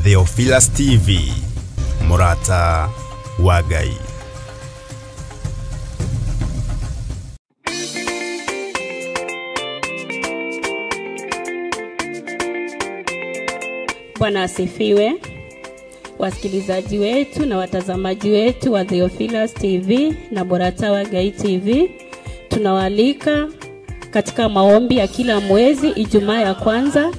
Theophilus TV, mũrata wa Ngai. Bwana asifiwe. Wasikilizaji wetu na watazamaji wetu wa Theophilus TV na Mũrata wa Ngai TV, tunawaalika katika maombi ya kila mwezi Ijumaa ya kwanza,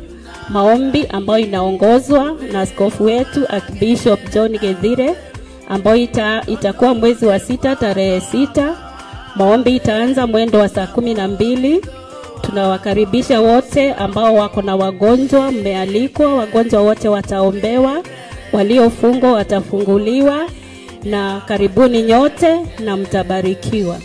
maombi ambayo inaongozwa na askofu wetu Archbishop John Gethire, ambayo itakuwa mwezi wa 6 tarehe 6. Maombi itaanza mwendo wa saa 12. Tunawakaribisha wote ambao wako na wagonjwa, mmealikwa, wagonjwa wote wataombewa, waliofungwa watafunguliwa, na karibuni nyote na mtabarikiwa.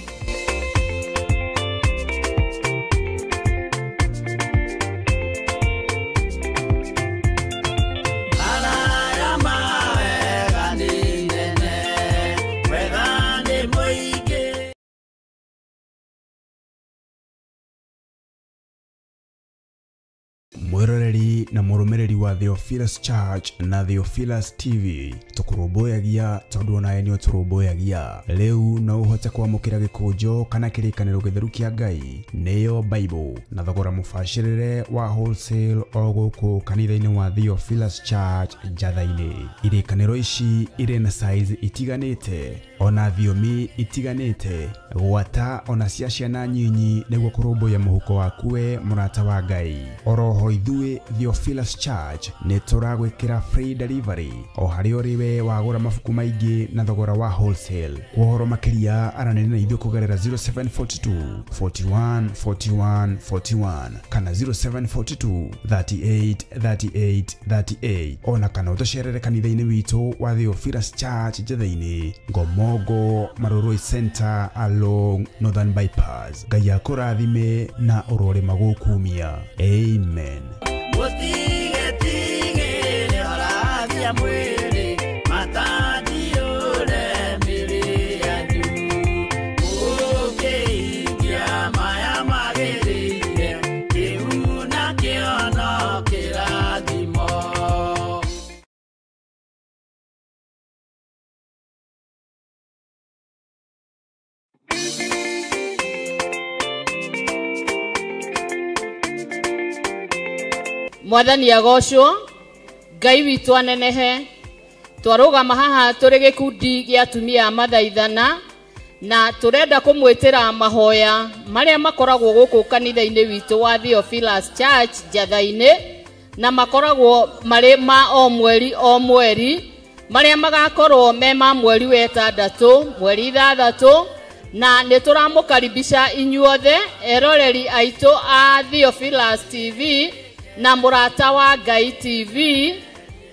Mwiroreri na mũrũmĩrĩri wa Theophilus Church na Theophilus TV, tũkũrũmbũyagia tondũ onawe nĩ ũtũrũmbũyagia. Rĩu no ũhote kwamũkĩra gĩkũnjo kana kĩrĩkanĩro gĩtheru kĩa Ngai, nĩyo Bible, na thogora mũbacĩrĩre wa wholesale o gũkũ kanitha-inĩ wa Theophilus Church Njatha-inĩ. Irĩkanĩro ici irĩ na size itiganĩte ona thiomi itiganĩte, gwata ona cia ciana nyinyi, nĩguo kũrũmbũiya mũhuko waku we mũrata wa Ngai. Oroho ithuĩ Theophilus Church nĩ tũragwĩkĩra free delivery o harĩa ũrĩ we wagũra mabuku maingĩ na thogora wa wholesale. Kwa ũhoro makĩria aranĩria na ithuĩ kũgerera 0742 41 41 41 kana 0742 38 38 38, ona kana ũtũcerere kanitha-inĩ witũ wa Theophilus Church Njatha-inĩ, Ngomongo Marurui Center along Northern Bypass. Ngai akũrathime na ũrorĩma gũkumia. Amen. Mwathani agocwo, Ngai witũ anenehe. Twarũgama haha tũrĩ gĩkundi gĩa atumia a mathaithana, na tũrenda kũmwĩtĩra mahoya marĩa makoragwo gũkũ kanitha-inĩ witũ wa Theophilus Church Njatha-inĩ, na makoragwo marĩ ma o mweri o mweri, marĩa magakorwo me ma mweri wa 6, mweri 6, na nĩ tũramũkaribisha inyuothe eroreri aitũ a Theophilus TV na Mũrata wa Ngai TV.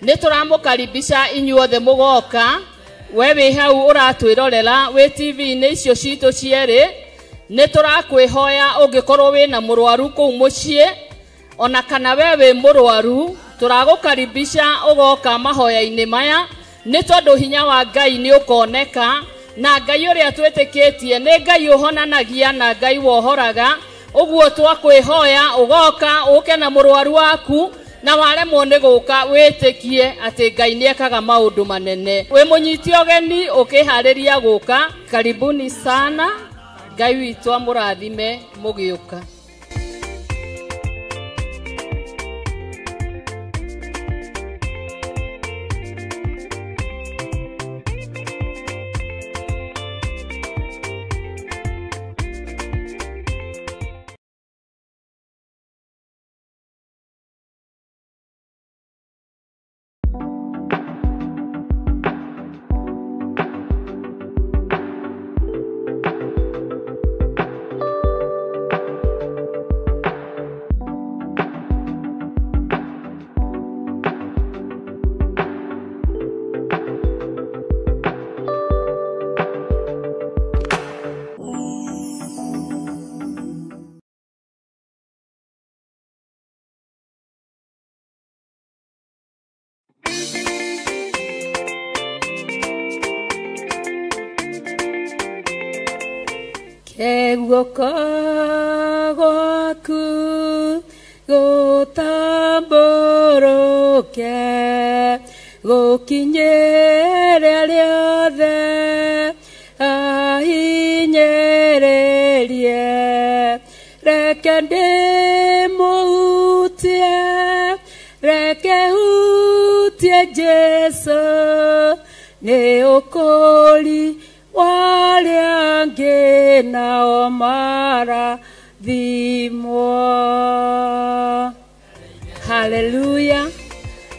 Nĩ tũramũkaribisha inyuothe mũgoka. We wĩ hau ũratwĩrorera wĩ TV-inĩ icio citũ cierĩ, nĩ tũrakwĩhoya ũngĩkorwo wĩna mũrwaru kũu mũciĩ, ona kana we wĩ mũrwaru, tũragũkaribisha ũgoka mahoya-inĩ maya, nĩ tondũ hinya wa Ngai nĩ ũkoneka, na Ngai ũrĩa twĩtĩkĩtie nĩ Ngai ũhonanagia na Ngai wohoraga. Ũguo twakwĩhoya ũgoka ũke na mũrwaru waku, na waremwo nĩ gũka wĩtĩkie atĩ Ngai nĩekaga maũndũ manene. Wĩ mũnyiti ũgeni ũkĩharĩria gũka, karibuni sana. Ngai witũ amũrathime mũgĩũka. Guoko gwaku gũtambũrũke Gũkinyĩre arĩa othe ahinyĩrĩrie. Reke ndĩmũhutie, reke hutie Jesũ, nĩ ũkũũri wa arĩa angĩ nao marathimwo. Hallelujah.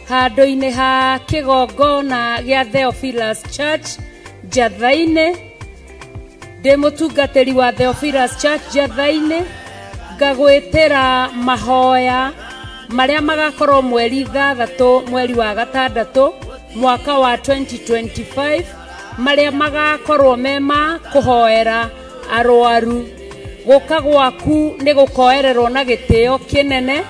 Handũ-inĩ ha kĩgongona gĩa Theophilus Church Njatha-inĩ, ndĩ mũtungatĩri wa Theophilus Church Njatha-inĩ, ngagwĩtĩra mahoya marĩa magakorwo mweri 6 mweri wa 6 mwaka wa 2025, marĩa magakorwo mema kũhoera arwaru. Gũka gwaku nĩ gũkoererwo na gĩtĩo kĩnene,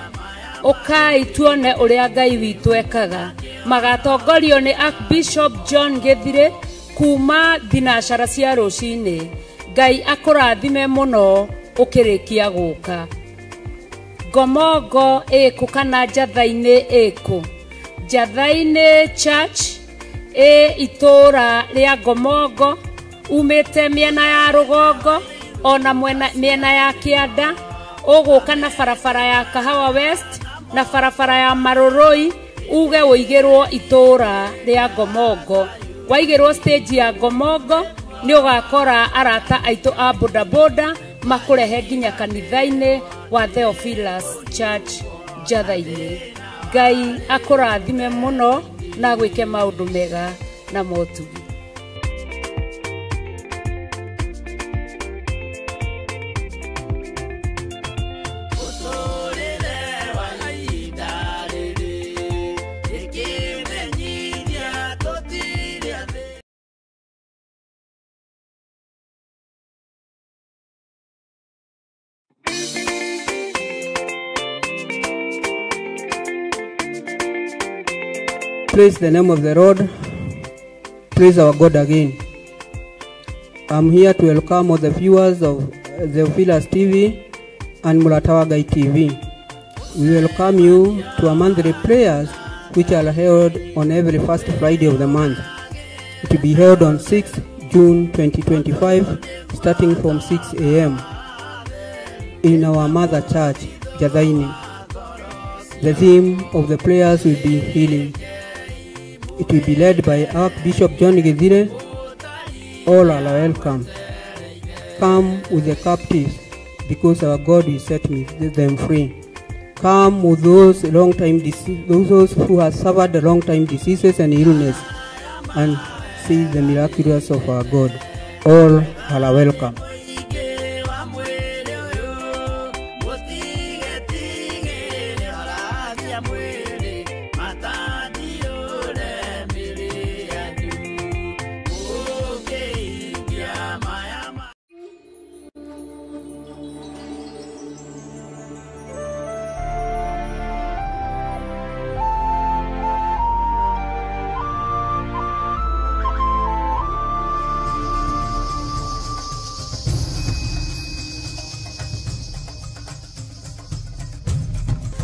ũkai tuone ũrĩa Ngai witũ ekaga. Magatongorio nĩ Archbishop John Gĩthire kuma thinacara cia rũcinĩ. Ngai akũrathime mũno ũkĩrĩkia gũka. Ngomongo ĩkũ kana Njatha-inĩ ĩkũ? Njatha-inĩ Church ĩ itũũra rĩa Ngomongo, umĩte mĩena ya rũgongo ona mĩena ya kĩanda, ũgũka na barabara ya Kahawa West na barabara ya Marũrũi, uge ũigĩrwo itũũra rĩa Ngomongo. Waigĩrwo stage ya Ngomongo nĩ ũgakora arata aitũ a bodaboda makũrehe nginya kanitha-inĩ wa Theophilus Church Njatha-inĩ. Ngai akũrathime mũno na agwĩke maũndũ mega na motugi. Praise the name of the Lord. Praise our God again. I'm here to welcome all the viewers of Theophilus TV and Mũrata Ngai TV. We welcome you to our monthly prayers, which are held on every first Friday of the month. It will be held on 6th June 2025, starting from 6 a.m. in our mother church, Njatha-inĩ. The theme of the prayers will be healing. It will be led by Archbishop John Githire. All are welcome. Come with the captives, because our God will set them free. Come with those those who have suffered long time diseases and illness, and see the miraculous of our God. All are welcome.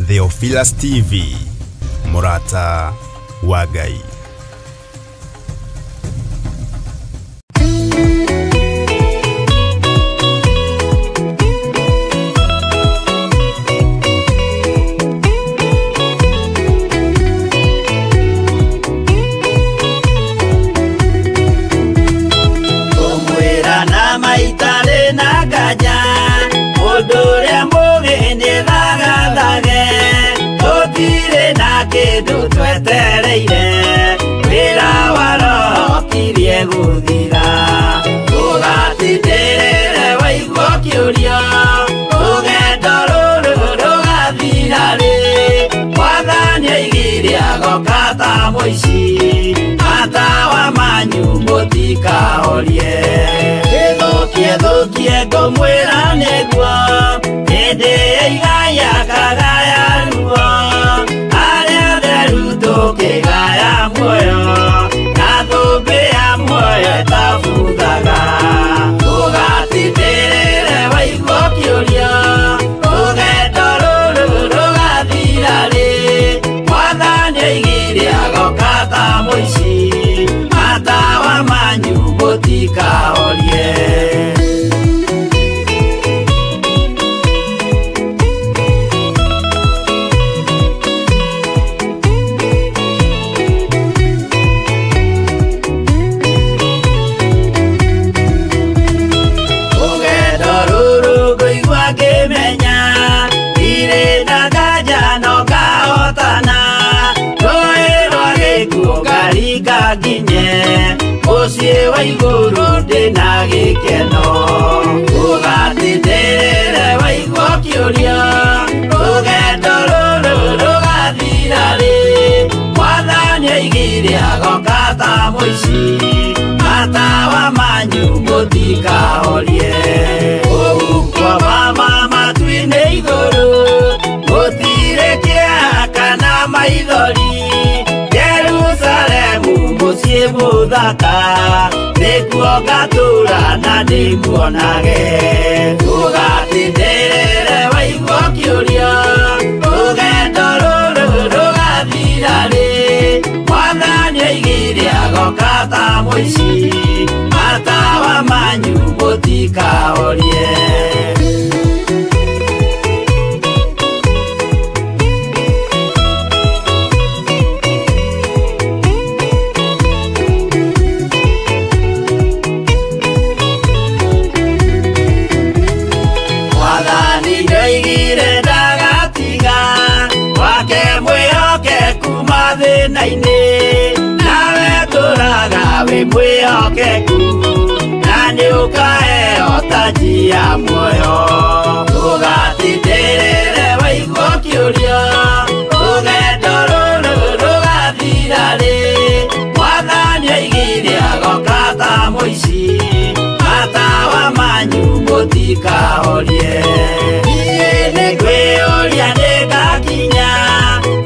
Theophilus TV, Mũrata wa Ngai. Kũmwĩra na maitarĩ na nganja, mũndũ ũrĩa mũgĩ nĩthagathage, tũtirĩ na kĩndũ twetereire, wĩra wa roho kirie gũthira. Ũgatindĩrĩre waigua ũkĩũrio, rũgendo rũrũ rũgathira rĩ, Mwathani aigire agoka ta mũici, matawa manyu mũtikahorie. Ĩthũkie thũkie ngũmwĩra nĩguo, hĩndĩ ĩigaya kagaya ruo, arĩa atheru tũkĩgaya muoyo, na thũmbĩ ya muoyo ĩtabuthaga. Ũgatindĩrĩre waigua ũkĩũrio, rũgendo rũrũ rũgathira rĩ, Mwathani aigire agoka ta mũtikahorie. Rũgendo rũrũ ngũigua ngĩmenya ndirĩ na nganja no ngahotana, rũĩ rwa gĩkuũ ngaringa nginye mũciĩ wa igũrũ ndĩna gĩkeno. Ũgatindĩrĩre waigua ũkĩũria rũgendo rũrũ rũgathira rĩ, Mwathani oigire agoka ta mũici, matawa manyu mũtikahorie. Kũu kwa mama matu-inĩ igũrũ gũtirĩ kĩeha kana maithori, Jerusalemu mũciĩ mũthaka nĩkuo ngatũũra na ndĩmuonage. Ũgatindĩrĩre waigua ũkĩũria rũgendo rũrũ rũgathira rĩ, Mwathani oigire agoka ta mũici, matawa manyu mũtikahorie. Mwathani nĩoigire ndagatiga wake mwĩhokeku mathĩna-inĩ, nawe tũraga wĩ mwĩhokeku na nĩũkaheo taji ya muoyo. Ũgatindĩrĩre waigua ũkĩũria rũgendo rũrũ rũgathira rĩ, Mwathani oigire agoka ta mũici, matawa manyu mũtikahorie. Niĩ nĩngwĩyũria nĩngakinya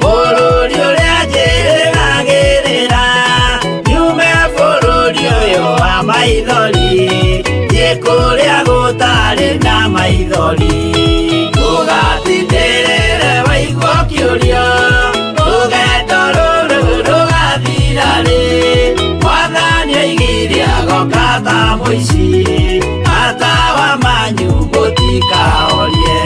bũrũri ũrĩa njĩrĩgagĩrĩra, nyume bũrũri ũyũ wa maithori thiĩ kũrĩa gũtarĩ na maithori. Ũgatindĩrĩre waigua ũkĩũria rũgendo rũrũ rũgathira rĩ, Mwathani oigire agoka ta mũici, matawa manyu mũtikahorie.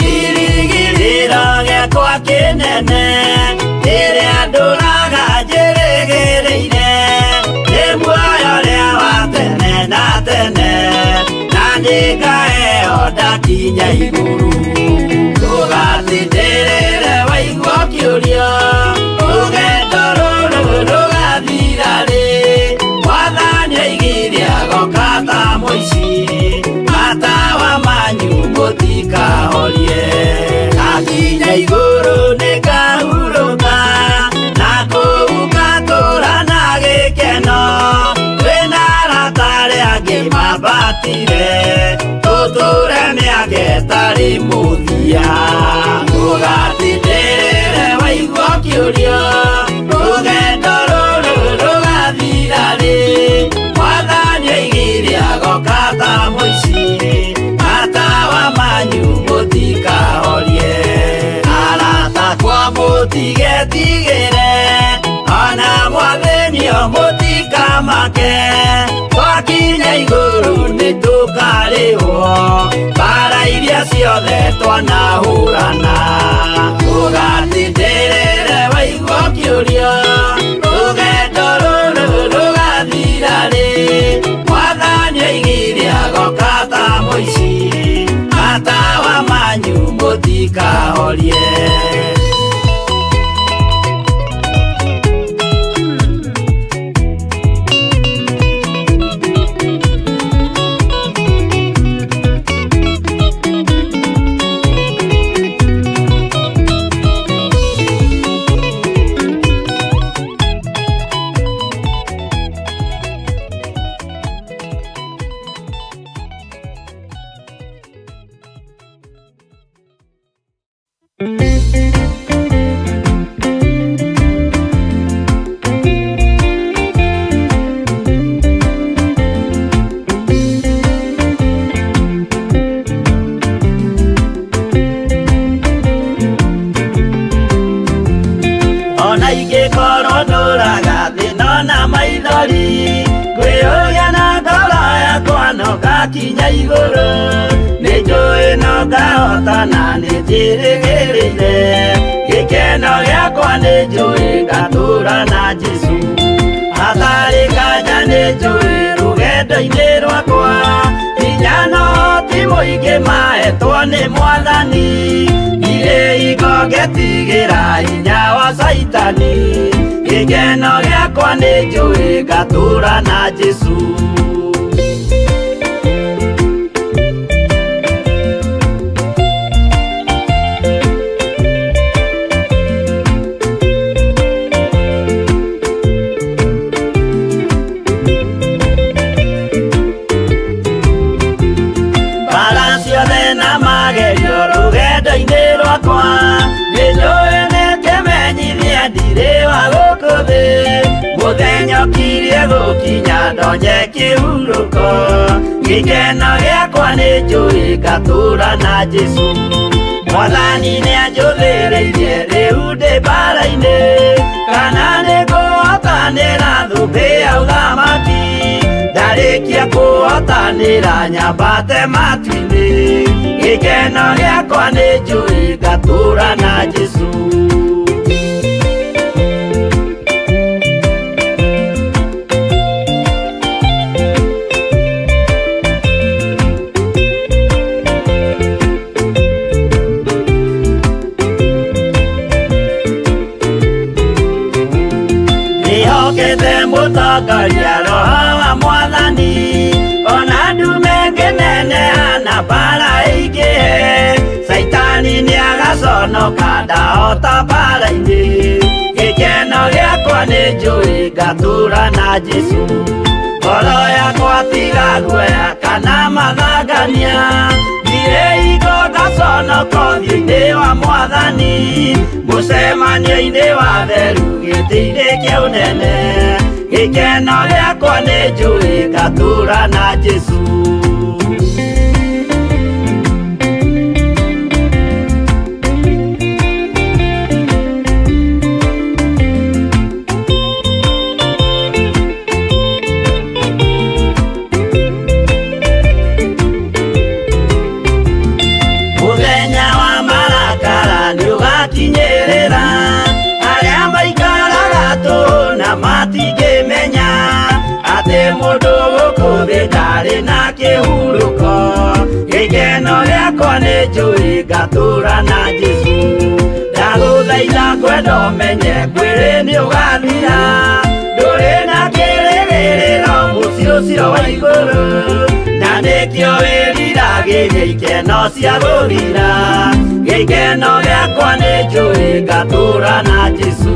Kĩrĩgĩrĩro gĩakwa kĩnene rĩrĩa ndũraga njĩrĩgĩrĩire, nĩ muoyo ũrĩa wa tene na tene, na nĩngaheo ndakinya igũrũ. Ũgatindĩrĩre waigua ũkĩũria rũgendo rũrũ rũgathira rĩ, Mwathani oigire agoka ta mũici, matawa manyu mũtikahorie. Ndakinya igũrũ nĩngahurũka na kũu ngatũũra na gĩkeno, twĩna arata arĩa angĩ mambatire tũtũũre mĩaka ĩtarĩ mũthia. Ũgatindĩrĩre waigua ũkĩũria rũgendo rũrũ rũgathira rĩ, Mwathani oigire agoka ta mũici, matawa manyu mũtikahorie. Arata akwa mũtigetigĩre ona mwathĩnio mũtikamake, twakinya igũrũ nĩtũkarĩhwo mbara iria ciothe twanahũrana. Ũgatindĩrĩre waigua ũkĩũria rũgendo rũrũ rũgathira rĩ, Mwathani oigire agoka ta mũici, matawa manyu mũtikahorie. maithori ngwĩyũria na ngoro yakwa no ngakinya igũrũ nĩ njũĩ no ngahotana nĩ njĩrĩgĩrĩire gĩkeno gĩakwa nĩ njũĩ ngatũra na Jesũ hatarĩ nganja nĩ njũĩ rũgendo-inĩ rwakwa hinya no ti mũingĩ mahetwo nĩ Mwathani ndirĩ hingo ngetigĩra hinya wa Caitani gĩkeno gĩakwa nĩ njũĩ ngatũra na Jesũ. Mũthenya ũkirie gũkinya ndonye kĩhurũko gĩkeno gĩakwa nĩ njũĩ ngatũra na Jesũ Mwathani nĩanjũthĩrĩirie rĩu ndĩ mbara-inĩ kana nĩngũhotanĩra thũmbĩ ya ũthamaki ndarĩkia kũhotanĩra nyambate matu-inĩ gĩkeno gĩakwa nĩ njũĩ ngatũra na Jesũ. Mũtongoria roho wa Mwathani ona ndume ngĩneneha na mbara ĩingĩhe Caitani nĩagaconoka ndahota mbara-inĩ gĩkeno gĩakwa nĩ njũĩ ngatũra na Jesũ ngoro yakwa tiga guoya kana mathangania ndirĩ hingo ngaconoka ũthiũ-inĩ wa Mwathani mũcemanio-inĩ wa theru gĩtĩ-inĩ kĩa ũnene gĩkeno gĩakwa nĩ njũĩ ngatũra na Jesũ. Mũthenya wa marakara nĩũgakinyĩrĩra arĩa maikaraga tũhũ na matingĩmenya atĩ mũndũ gũkũ thĩ ndarĩ na kĩhurũko gĩkeno gĩakwa nĩ njũĩ ngatũra na Jesũ ndagũthaitha ngwenda ũmenye mwĩrĩ nĩũgathira ndũrĩ na kĩrĩgĩrĩro mũciĩ ũcio wa igũrũ na nĩkĩo wĩriragĩria ikeno cia gũthira gĩkeno gĩakwa nĩ njũĩ ngatũra na Jesũ.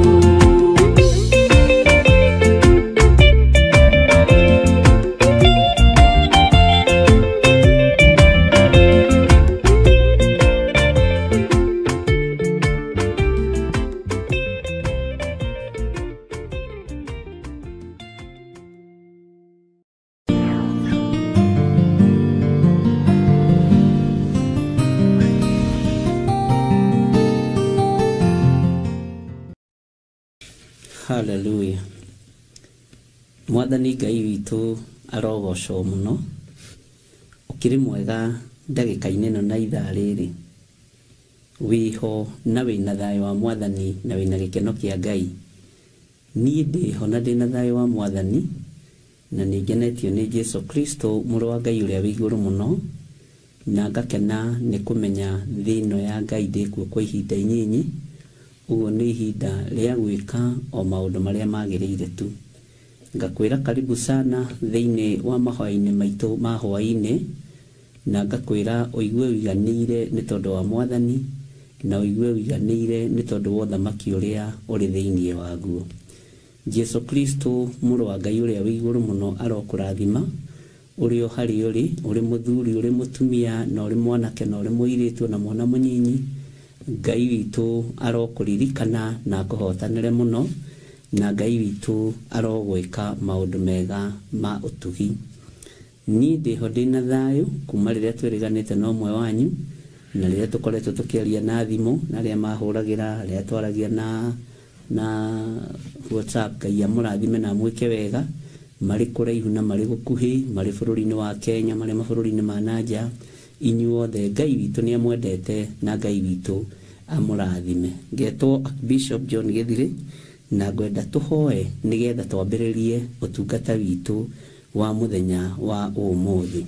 Hallelujah. Mwathani Ngai witũ arogocwo mũno ũkĩrĩ mwega ndagĩka-inĩ ĩno na ithaa rĩrĩ wĩho na wĩna thayũ wa Mwathani na wĩna gĩkeno kĩa Ngai. Niĩ ndĩho na ndĩna thayũ wa Mwathani na nĩngenetio nĩ Jesũ Kristo mũrũ wa Ngai ũrĩa wĩ igũrũ mũno na ngakena nĩ kũmenya thĩ ĩno ya Ngai ndĩkuo kwa ihinda inyinyi ũguo nĩ ihinda rĩa gwĩka o maũndũ marĩa magĩrĩire tu. Ngakwĩra karibu sana thĩinĩ wa mahoya-inĩ maitũ ma hwaĩ-inĩ na ngakwĩra ũigue ũiganĩire nĩ tondũ wa Mwathani na ũigue ũiganĩire nĩ tondũ wa ũthamaki ũrĩa ũrĩ thĩinĩ waguo. Jesũ Kristo mũrũ wa Ngai ũrĩa wĩ igũrũ mũno arokũrathima ũrĩ o harĩa ũrĩ, ũrĩ mũthuri, ũrĩ mũtumia, na ũrĩ mwanake, na ũrĩ mũirĩtu, na mwana mũnyinyi. Ngai witũ arokũririkana na akũhotanĩre mũno na Ngai witũ arogwĩka maũndũ mega ma ũtugi. Niĩ ndĩho ndĩna thayũ kuma rĩrĩa twĩrĩganĩte na ũmwe wanyu na rĩrĩa tũkoretwo tũkĩaria na thimũ na arĩa mahũragĩra, arĩa twaragia na WhatsApp. Ngai amũrathime na amwĩke wega. marĩ kũraihu na marĩ gũkuhĩ, marĩ bũrũri-inĩ wa Kenya, marĩ mabũrũri-inĩ ma nanja, inyuothe Ngai witũ nĩ amwendete na Ngai witũ amũrathime. Ngetwo Archbishop John Gĩthirĩ na ngwenda tũhoe nĩgetha twambĩrĩrie ũtungata witũ wa mũthenya wa ũmũthĩ.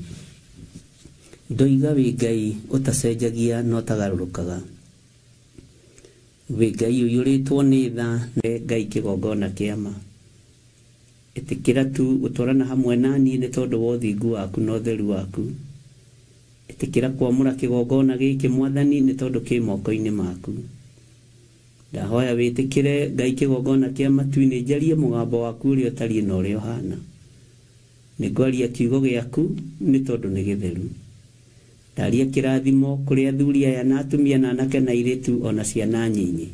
Ndoiga wĩ Ngai ũtacenjagia na ũtagarũrũkaga, wĩ Ngai ũiyũrĩtwo nĩ tha, nĩ Ngai kĩgongona kĩa ma. Ĩtĩkĩra tu gũtwarana hamwe na niĩ nĩ tondũ wa ũthingu waku na ũtheru waku. Ĩtĩkĩra kwamũra kĩgongona gĩkĩ Mwathani nĩ tondũ kĩ moko-inĩ maku. Ndahoya wĩtĩkĩre Ngai kĩgongona kĩa matu-inĩ, njarie mũgambo waku ũrĩa ũtariĩ na ũrĩa ũhana. Nĩngwaria kiugo gĩaku nĩ tondũ nĩ gĩtheru. Ndaria kĩrathimo kũrĩ athuri aya na atumia na anake na airĩtu ona ciana nyinyi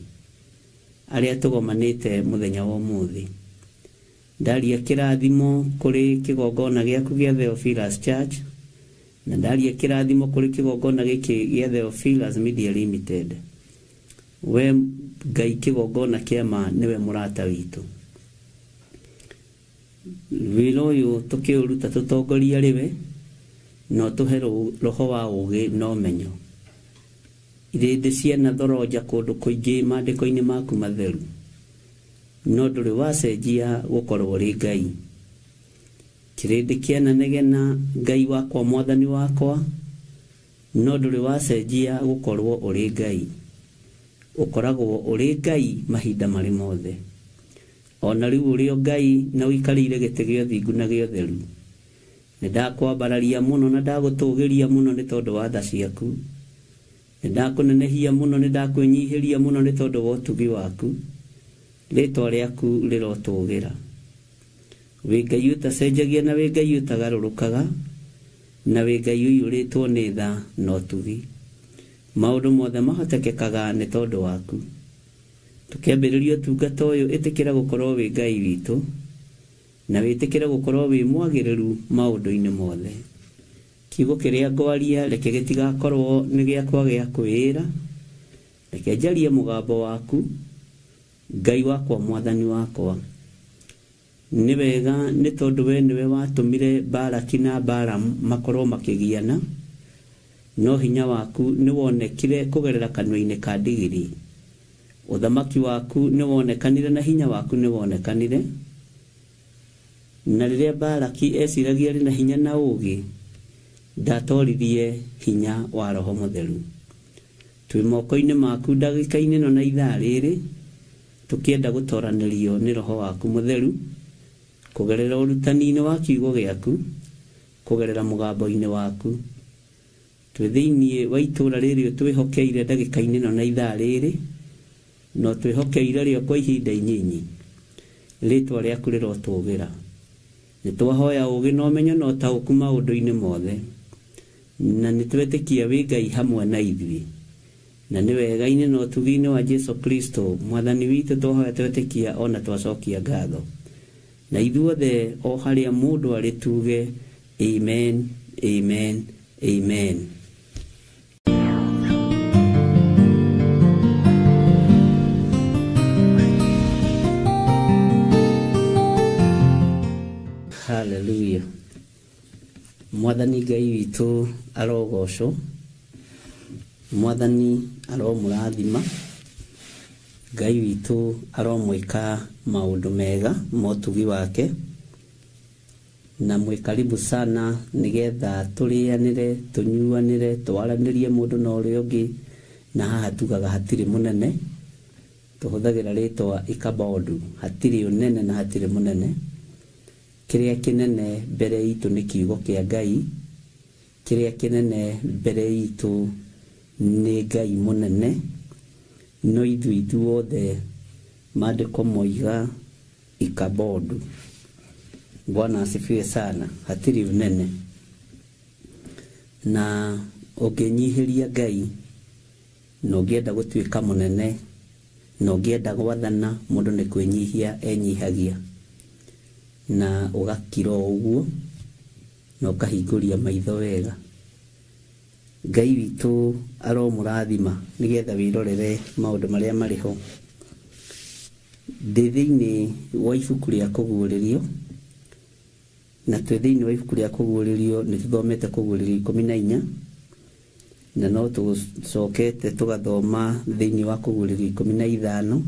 arĩa tũgomanĩte mũthenya wa ũmũthĩ. Ndaria kĩrathimo kũrĩ kĩgongona gĩaku gĩa Theophilus Church, na ndaria kĩrathimo kũrĩ kĩgongona gĩkĩ gĩa Theophilus Media Limited. We Ngai kĩgongona kĩa ma nĩwe mũrata witũ. Wĩra ũyũ tũkĩũruta tũtongoria rĩwe, no tũhe roho wa ũũgĩ na ũmenyo. Irĩndĩ ciana thoronja kũndũ kũingĩ maandĩko-inĩ maku matheru, no ndũrĩ wacenjia gũkorwo ũrĩ Ngai. Kĩrĩndĩ kĩananegena Ngai wakwa Mwathani wakwa, no ndũrĩ wacenjia gũkorwo ũrĩ Ngai. Ũkoragwo ũrĩ Ngai mahinda marĩ mothe. Ona rĩu ũrĩ o Ngai na ũikarĩire gĩtĩ gĩa ũthingu na gĩa ũtheru. Nĩ ndakwambararia mũno na ndagũtũgĩria mũno nĩ tondũ wa tha ciaku. Nĩ ndakũnenehia mũno, nĩ ndakwĩnyihĩria mũno nĩ tondũ wa ũtugi waku. Rĩtwa rĩaku rĩrotũgĩra. Wĩ Ngai ũtacenjagia na wĩ Ngai ũtagarũrũkaga, na wĩ Ngai ũiyũrĩtwo nĩ tha na ũtugi. Maũndũ mothe mahotekekaga nĩ tondũ waku. Tũkĩambĩrĩria ũtungata ũyũ, ĩtĩkĩra gũkorwo wĩ Ngai witũ, na wĩtĩkĩre gũkorwo wĩ mwagĩrĩru maũndũ-inĩ mothe. Kiugo kĩrĩa ngwaria reke gĩtigakorwo nĩ gĩakwa gĩa kwĩĩra, reke njarie mũgambo waku, Ngai wakwa Mwathani wakwa. Nĩ wega nĩ tondũ we nĩwe watũmire Balaki na Balamu makorwo makĩgiana, no hinya waku nĩ wonekire kũgerera kanua-inĩ ka ndigiri. Ũthamaki waku nĩ wonekanire na hinya waku nĩ wonekanire. Na rĩrĩa Balaki eciragia arĩ na hinya na ũũgĩ, ndatoririe hinya wa Roho Mũtheru. Twĩ moko-inĩ maku ndagĩka-inĩ ĩno na ithaa rĩrĩ, tũkĩenda gũtoranĩrio nĩ Roho waku Mũtheru, kũgerera ũrutani-inĩ wa kiugo gĩaku, kũgerera mũgambo-inĩ waku. Twĩ thĩinĩ wa itũũra rĩrĩ ũtwĩhokeire ndagĩka-inĩ ĩno na ithaa rĩrĩ, no twĩhokeire rĩo kwa ihinda inyinyi. Rĩtwa rĩaku rĩrotũgĩra. Nĩ twahoya ũũgĩ na ũmenyo na ũtaũku maũndũ-inĩ mothe, na nĩ twetĩkia wĩ Ngai hamwe na ithuĩ. Na nĩ wega-inĩ na ũtugi-inĩ wa Jesu Kristo Mwathani witũ twahoya twetĩkia ona twacokia ngatho. Na ithuothe o harĩa mũndũ arĩ tuge amen, amen, amen. Hallelujah. Mwathani Ngai witũ arogocwo, Mwathani aromũrathima, Ngai witũ aromwĩka maũndũ mega motugi wake, na mwĩ karibu sana nĩgetha tũrĩanĩre, tũnyuanĩre, twaranĩrie mũndũ na ũrĩa ũngĩ. Na haha tugaga hatirĩ mũnene, tũhũthagĩra rĩtwa ikabondu, hatirĩ ũnene na hatirĩ mũnene. Kĩrĩa kĩnene mbere itũ nĩ kiugo kĩa Ngai, kĩrĩa kĩnene mbere itũ nĩ Ngai mũnene. No ithuĩ ithuothe maandĩko moiga ikabondu. Bwana asifiwe sana. Hatirĩ ũnene. Na ũngĩnyihĩria Ngai na ũngĩenda gũtuĩka mũnene na ũngĩenda gwathana, mũndũ nĩ kwĩnyihia enyihagia, na ũgakira o ũguo na ũkahingũria maitho wega. Ngai witũ aromũrathima nĩgetha wĩrorere maũndũ marĩa marĩ ho. Ndĩ thĩinĩ wa ibuku rĩa kũguũrĩrio, Na twĩ thĩinĩ wa ibuku rĩa kũguũrĩrio, nĩ tũthomete kũguũrĩrio 14, na no tũcokete tũgathoma thĩinĩ wa kũguũrĩrio 15.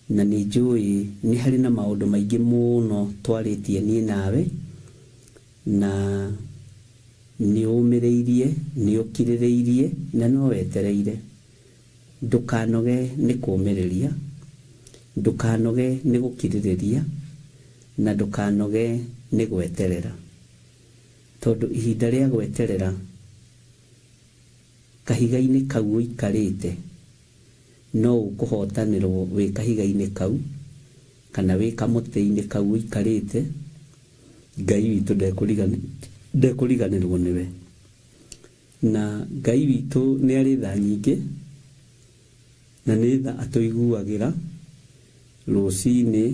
Na nĩ njũĩ nĩ harĩ na maũndũ maingĩ mũno twarĩtie niĩ nawe, na nĩ ũmĩrĩirie, nĩ ũkirĩrĩirie, na no wetereire. Ndũkanoge nĩ kũũmĩrĩria, ndũkanoge nĩ gũkirĩrĩria, na ndũkanoge nĩ gweterera, tondũ ihinda rĩa gweterera kahiga-inĩ kau ũikarĩte no ũkũhotanĩrwo wĩ kahiga-inĩ kau kana wĩ kamũtĩ-inĩ kau ũikarĩte. Ngai witũ ndekũriganĩrwo nĩwe, na Ngai witũ nĩ arĩ tha nyingĩ, na nĩ tha atũiguagĩra rũcinĩ,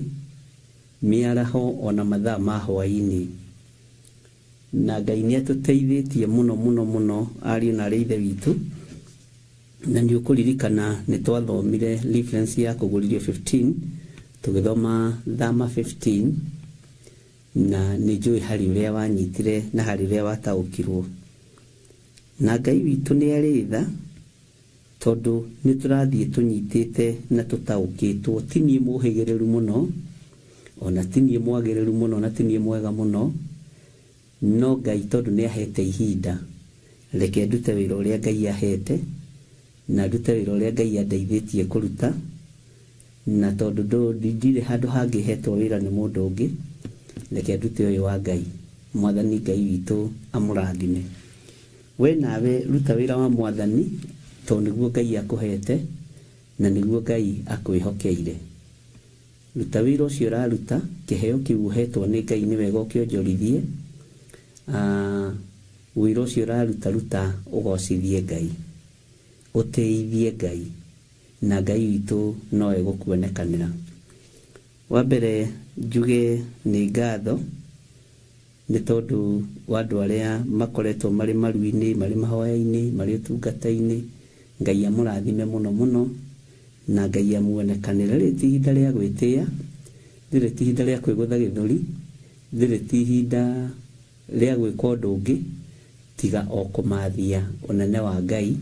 mĩaraho, ona mathaa ma hwaĩ-inĩ. Na Ngai nĩ atũteithĩtie mũno mũno mũno, ariũ na arĩ ithe witũ. Na nĩ ũkũririkana nĩ twathomire reference ya kũgũrĩrio 15, tũgĩthoma Thama 15, na nĩ njũĩ harĩ ũrĩa wanyitire na harĩ ũrĩa wataũkirwo. Na Ngai witũ nĩ arĩ tha, tondũ nĩ tũrathiĩ tũnyitĩte na tũtaũkĩtwo. Ti niĩ mũhĩgĩrĩru mũno, ona ti niĩ mwagĩrĩru mũno, na ti niĩ mwega mũno, no Ngai tondũ nĩ ahete ihinda, reke ndute wĩra ũrĩa Ngai ahete, na ndute wĩra ũrĩa Ngai andeithĩtie kũruta. Na tondũ ndirĩ handũ hangĩ hetwo wĩra nĩ mũndũ ũngĩ, reke ndute ũyũ wa Ngai. Mwathani Ngai witũ amũrathime. We nawe ruta wĩra wa Mwathani, tondũ nĩguo Ngai akũhete na nĩguo Ngai akwĩhokeire. Ruta wĩra ũcio ũraruta, kĩheo kĩu ũhetwo nĩ Ngai nĩ wega ũkĩonjorithie. Wĩra ũcio ũraruta, ruta ũgocithie Ngai, ũtĩithie Ngai, na Ngai witũ no egũkuonekanĩra. Wa mbere njuge nĩ ngatho nĩ tondũ wa andũ arĩa makoretwo marĩ maru-inĩ, marĩ mahoya-inĩ, marĩ ũtungata-inĩ. Ngai amũrathime mũno mũno, na Ngai amuonekanĩre. Rĩrĩ ti ihinda rĩa gwĩtĩa, rĩrĩ ti ihinda rĩa kwĩgũtha gĩthũri, rĩrĩ ti ihinda rĩa gwĩka ũndũ ũngĩ tiga o kũmathia ũnene wa Ngai,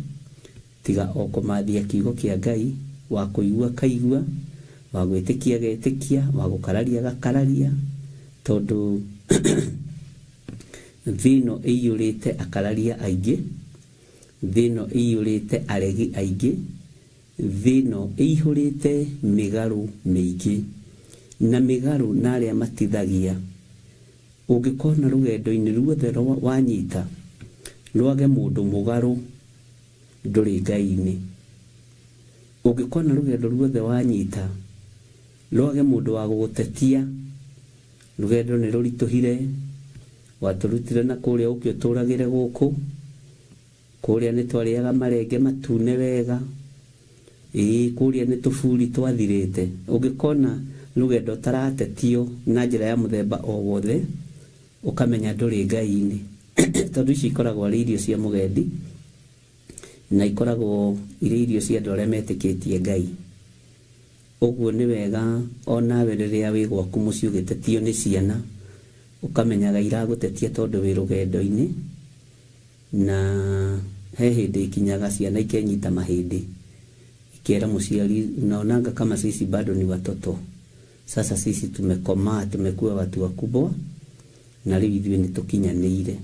tiga o kũmathia kiugo kĩa Ngai. Wa kũigua kaigua, wa gwĩtĩkia getĩkia, wa gũkararia gakararia, tondũ thĩ ĩno ĩiyũrĩte akararia aingĩ, thĩ ĩno ĩiyũrĩte aregi aingĩ, thĩ ĩno ĩihũrĩte mĩgarũ mĩingĩ, na mĩgarũ na arĩa matithagia. Ũngĩkona rũgendo-inĩ ruothe wanyita rwage mũndũ mũgarũ, ndũrĩ Ngai-inĩ. Ũngĩkona rũgendo ruothe wanyita rwage mũndũ wa gũgũtetia, rũgendo nĩ rũritũhire, watũrutire na kũrĩa ũke ũtũragĩre gũkũ, kũrĩa nĩ twarĩaga marenge matune wega, ĩĩ kũrĩa nĩ tũburi twathirĩte. Ũngĩkona rũgendo ũtaratetio na njĩra ya mũthemba o wothe, ũkamenya ndũrĩ Ngai-inĩ. Tondũ ici ikoragwo arĩ irio cia mũgendi, na ikoragwo irĩ irio cia andũ arĩa metĩkĩtie Ngai. Ũguo nĩ wega onawe rĩrĩa wĩ gwaku mũciĩ ũgĩtetio nĩ ciana, ũkamenyaga iragũtetia tondũ wĩ rũgendo-inĩ. Na he hĩndĩ ikinyaga ciana ikenyita mahĩndĩ, ikera mũciari, unaonanga kama sisi bado ni watoto, sasa sisi tumekomaa, tumekuwa watu wakubwa, na rĩu ithuĩ nĩ tũkinyanĩire.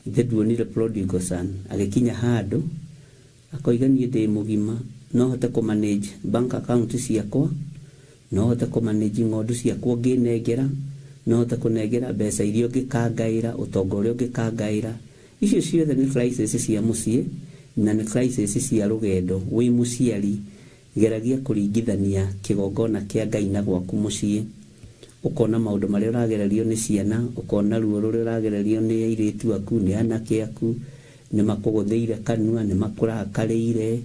Ithe nduonire prodigal son agĩkinya handũ akoiga, niĩ ndĩ mũgima, no hote kũ manage bank account ciakwa, no hote kũ manage ng'ondu ciakwa ngĩnengera, no hote kũnengera mbeca iria ũngĩkangaĩra, ũtonga ũrĩa ũngĩkangaĩra. Icio ciothe nĩ crisis cia mũciĩ na nĩ crisis cia rũgendo. Wĩ mũciari, geragia kũringithania kĩgongona kĩa Ngai na gwaku mũciĩ, ũkona maũndũ marĩa ũragererio nĩ ciana, ũkona ruo rũrĩa ũragererio nĩ airĩtu aku, nĩ anake aku, nĩ makũgũthĩire kanua, nĩ makũrakarĩire,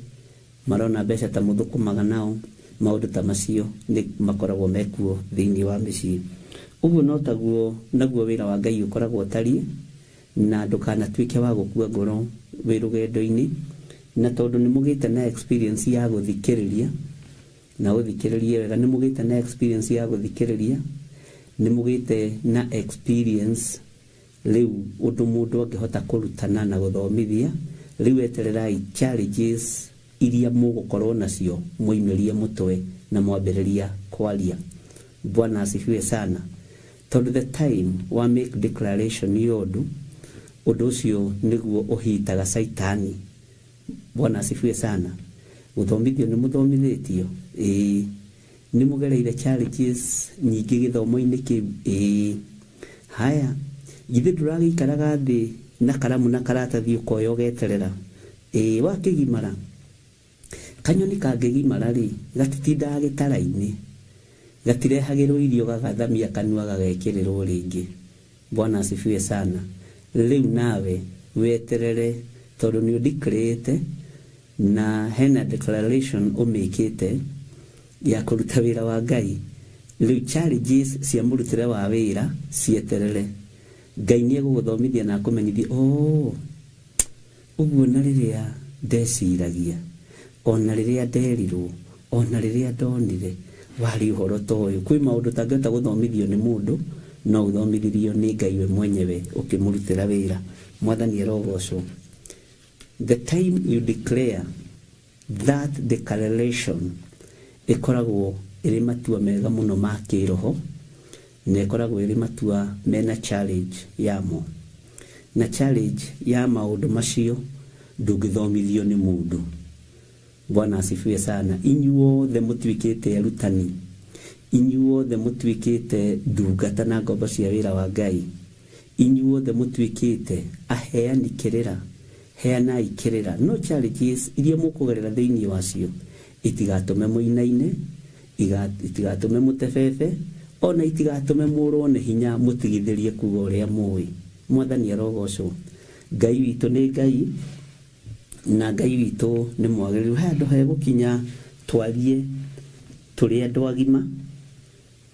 marona mbeca ta mũthũkũmaga nao. Maũndũ ta macio nĩ makoragwo mekuo thĩinĩ wa mĩciĩ. Ũguo no taguo naguo wĩra wa Ngai ũkoragwo ũtariĩ, na ndũkanatuĩke wa gũkua ngoro wĩ rũgendo-inĩ. Na tondũ nĩ mũgĩte na experience ya gũthikĩrĩria, na ũthikĩrĩrie wega, nĩ mũgĩte na experience ya gũthikĩrĩria, Nĩ mũgĩte na experience rĩu ũndũ mũndũ angĩhota kũrutana na gũthomithia. Rĩu etererai challenges iria mũgũkorwo nacio, mũimĩrie mũtwe na mwambĩrĩria kwaria. Bwana asifiwe sana. Tondũ the time wa make declaration ya ũndũ, ũndũ ũcio nĩguo ũhitaga Saitani. Bwana asifiwe sana. Gũthomithio nĩ mũthomithĩtio, ĩĩ. Nĩ mũgereire challenges nyingĩ gĩthomo-inĩ kĩu, ĩĩ. Haya, githĩ ndũragĩikaraga thĩ na karamu na karatathi ũkoya ũgeterera? Ĩĩ. Wakĩgimara, kanyoni kangĩgimara rĩ, gatitindaga gĩtara-inĩ, gatirehagĩrwo irio gagathamia kanua gagekĩrĩrwo rĩngĩ. Bwana asifiwe sana. Rĩu nawe weterere, tondũ nĩ ũdeclarĩte na hena declaration ũmĩkĩte ya kũruta wĩra wa Ngai. Rĩu challenges cia mũrutĩre wa wĩra cieterere. Ngai nĩ egũgũthomithia na akũmenyithie, oh, ũguo na rĩrĩa ndeciragia, ona rĩrĩa nderirwo, ona rĩrĩa ndonire warĩ ũhoro ta ũyũ. Kwĩ maũndũ ũtangĩhota gũthomithio nĩ mũndũ, no ũthomithirio nĩ Ngai we mwenyewe ũkĩmũrutĩra wĩra. Mwathani arogocwo. The time you declare that declaration ĩkoragwo ĩrĩ matua mega mũno ma kĩroho, na ĩkoragwo ĩrĩ matua mena challenge yamo, na challenge ya maũndũ macio ndũngĩthomithio nĩ mũndũ. Bwana asifiwe sana. Inyuothe mũtuĩkĩte arutani, inyuothe mũtuĩkĩte ndungata na ngombo cia wĩra wa Ngai, inyuothe mũtuĩkĩte aheani kĩrĩra, heanai kĩrĩra. No challenges iria mũkũgerera thĩinĩ wacio itigatũme mũinaine, itigatũme mũtebebe, ona itigatũme mũrwo nĩ hinya mũtigithĩrie kuga ũrĩa mũĩ. Mwathani arogocwo. Ngai witũ nĩ Ngai, na Ngai witũ nĩ mwagĩrĩru. He handũ hegũkinya twarie tũrĩ andũ agima,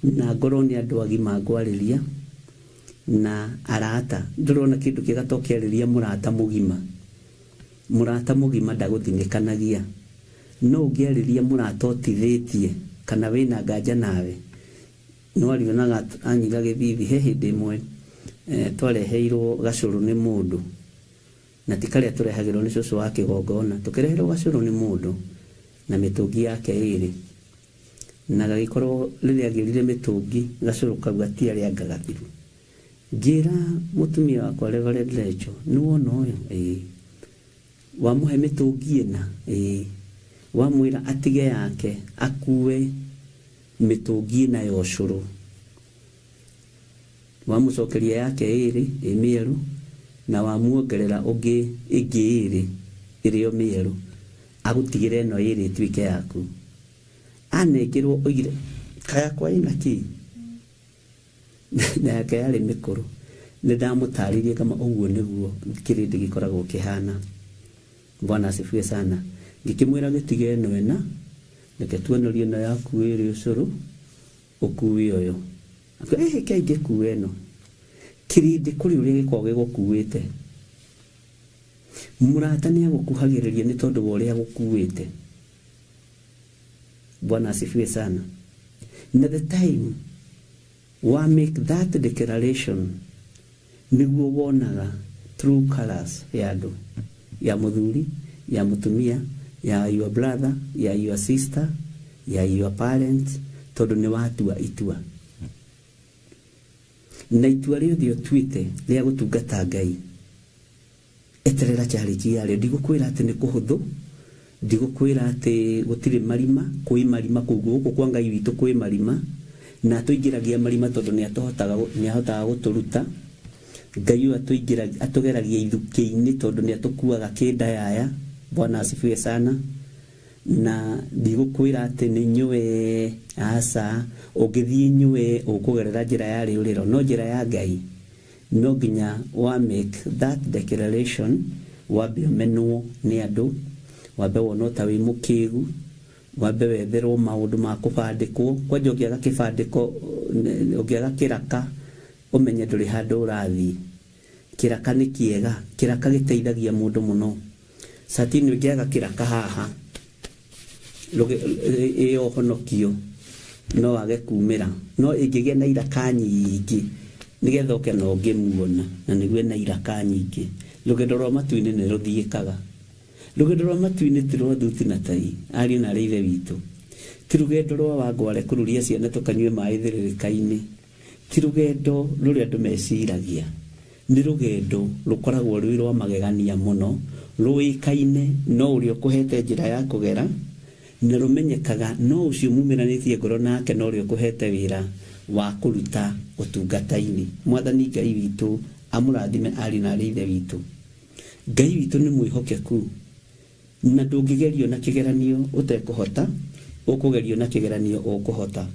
na ngorwo nĩ andũ agima ngwarĩria na arata. Ndũrona kĩndũ kĩega ta ũkĩarĩria mũrata mũgima. Mũrata mũgima ndagũthinĩkanagia. No ũngĩarĩria mũrata ũtithĩtie kana wĩna nganja nawe, no arionaga anyiga gĩthithi. He hĩndĩ ĩmwe twareheirwo gacũrũ nĩ mũndũ, na ti karĩa tũrehagĩrwo nĩ cũcũ wa kĩgongona, tũkĩreherwo gacũrũ nĩ mũndũ na mĩtũngi yake ĩrĩ, na gagĩkorwo rĩrĩa agĩrire mĩtũngi gacũrũ kau gatiarĩ anga gathiru. Ngĩra mũtumia wakwa Reverend Rachel, nĩ wona ũyũ? Ĩĩ. Wamũhe mĩtũngi ĩna? Ĩĩ. Wamwĩra atige yake akue mĩtũngi ĩna ya ũcũrũ, wamũcokeria yake ĩrĩ ĩ mĩerũ, na wamuongerera ũngĩ ĩngĩ ĩrĩ ĩrĩ o mĩerũ, agũtigĩre ĩno ĩrĩ ĩtuĩke yaku. Anengerwo oigire kayakwa ĩna kĩ, na yake yarĩ mĩkũrũ. Nĩ ndamũtarĩirie kama ũguo nĩguo kĩrĩndĩ gĩkoragwo kĩhana. Bwana asifiwe sana. Ngĩkĩmwĩra gĩtige ĩno ĩna, reke tuonorie ĩno yaku ĩrĩ ũcũrũ, ũkue ũyũ. Akiuga, ĩhĩ, ingĩkua ĩno. Kĩrĩndĩ kũrĩ ũrĩa gĩkoragwo gĩgũkuĩte. Mũrata nĩ agũkuhagĩrĩria nĩ tondũ wa ũrĩa agũkuĩte. Bwana asifiwe sana. Na the time wa make that declaration nĩguo wonaga true colors ya andũ, ya mũthuri, ya mũtumia, ya your brother, ya your sister, ya your parents, tondũ nĩ watua itua. Na itua rĩothe ũtuĩte rĩa gũtungata Ngai, eterera challenge yarĩo. Ndigũkwĩra atĩ nĩ kũhũthũ, ndigũkwĩra atĩ gũtirĩ marima, kwĩ marima kũu gũkũ kwa Ngai witũ kwĩ marima, na atũingĩragia marima tondũ nĩ ahotaga gũtũruta. Ngai ũyũ atũgeragia ithukĩ-inĩ tondũ nĩ atũkuaga kĩndayaya. Bwana asifiwe sana. Na ndigũkwĩra atĩ nĩ nyũe, aca, ũngĩthiĩ nyũe ũkũgerera njĩra ya rĩũrĩro, no njĩra ya Ngai no nginya wa make that declaration, wambe ũmenwo nĩ andũ, wambe wonwo ta wĩ mũkĩgu, wambe wetherwo maũndũ ma kũbandĩkwo. Kwanja ũngĩaga kĩbandĩko, ũngĩaga kĩraka, ũmenye ndũrĩ handũ ũrathiĩ. Kĩraka nĩ kĩega, kĩraka gĩteithagia mũndũ mũno. Satini ũngĩaga kĩraka haha ĩyo ũhonokio No wage kumĩra no ĩngĩgĩa na iraka nyingĩ nĩgetha ũke na ũngĩmuona na nĩguo na iraka nyingĩ. Rũgendo rwa matu-inĩ nĩ rũthiĩkaga. Rũgendo rwa matu-inĩ ti rwa thuti na tai ariũ na arĩ ithe witũ. Ti rũgendo rwa wangware kũruria ciana tũkanyue maĩ thĩrĩrĩka-inĩ. Ti rũgendo rũrĩa andũ meciragia. Nĩ rũgendo rũkoragwo rwĩ rwa magegania mũno rũĩkaine no ũrĩa ũkũhete njĩra ya kũgera na rũmenyekaga no ũcio mumĩranĩtie ngoro nake no ũrĩa ũkũhete wĩra wa kũruta ũtungata-inĩ. Mwathani Ngai witũ amũrathime ariũ na arĩ ithe witũ. Ngai witũ nĩ mwĩhokeku na ndũngĩgerio na kĩgeranio ũtekũhota, ũkũgerio na kĩgeranio ũkũhota.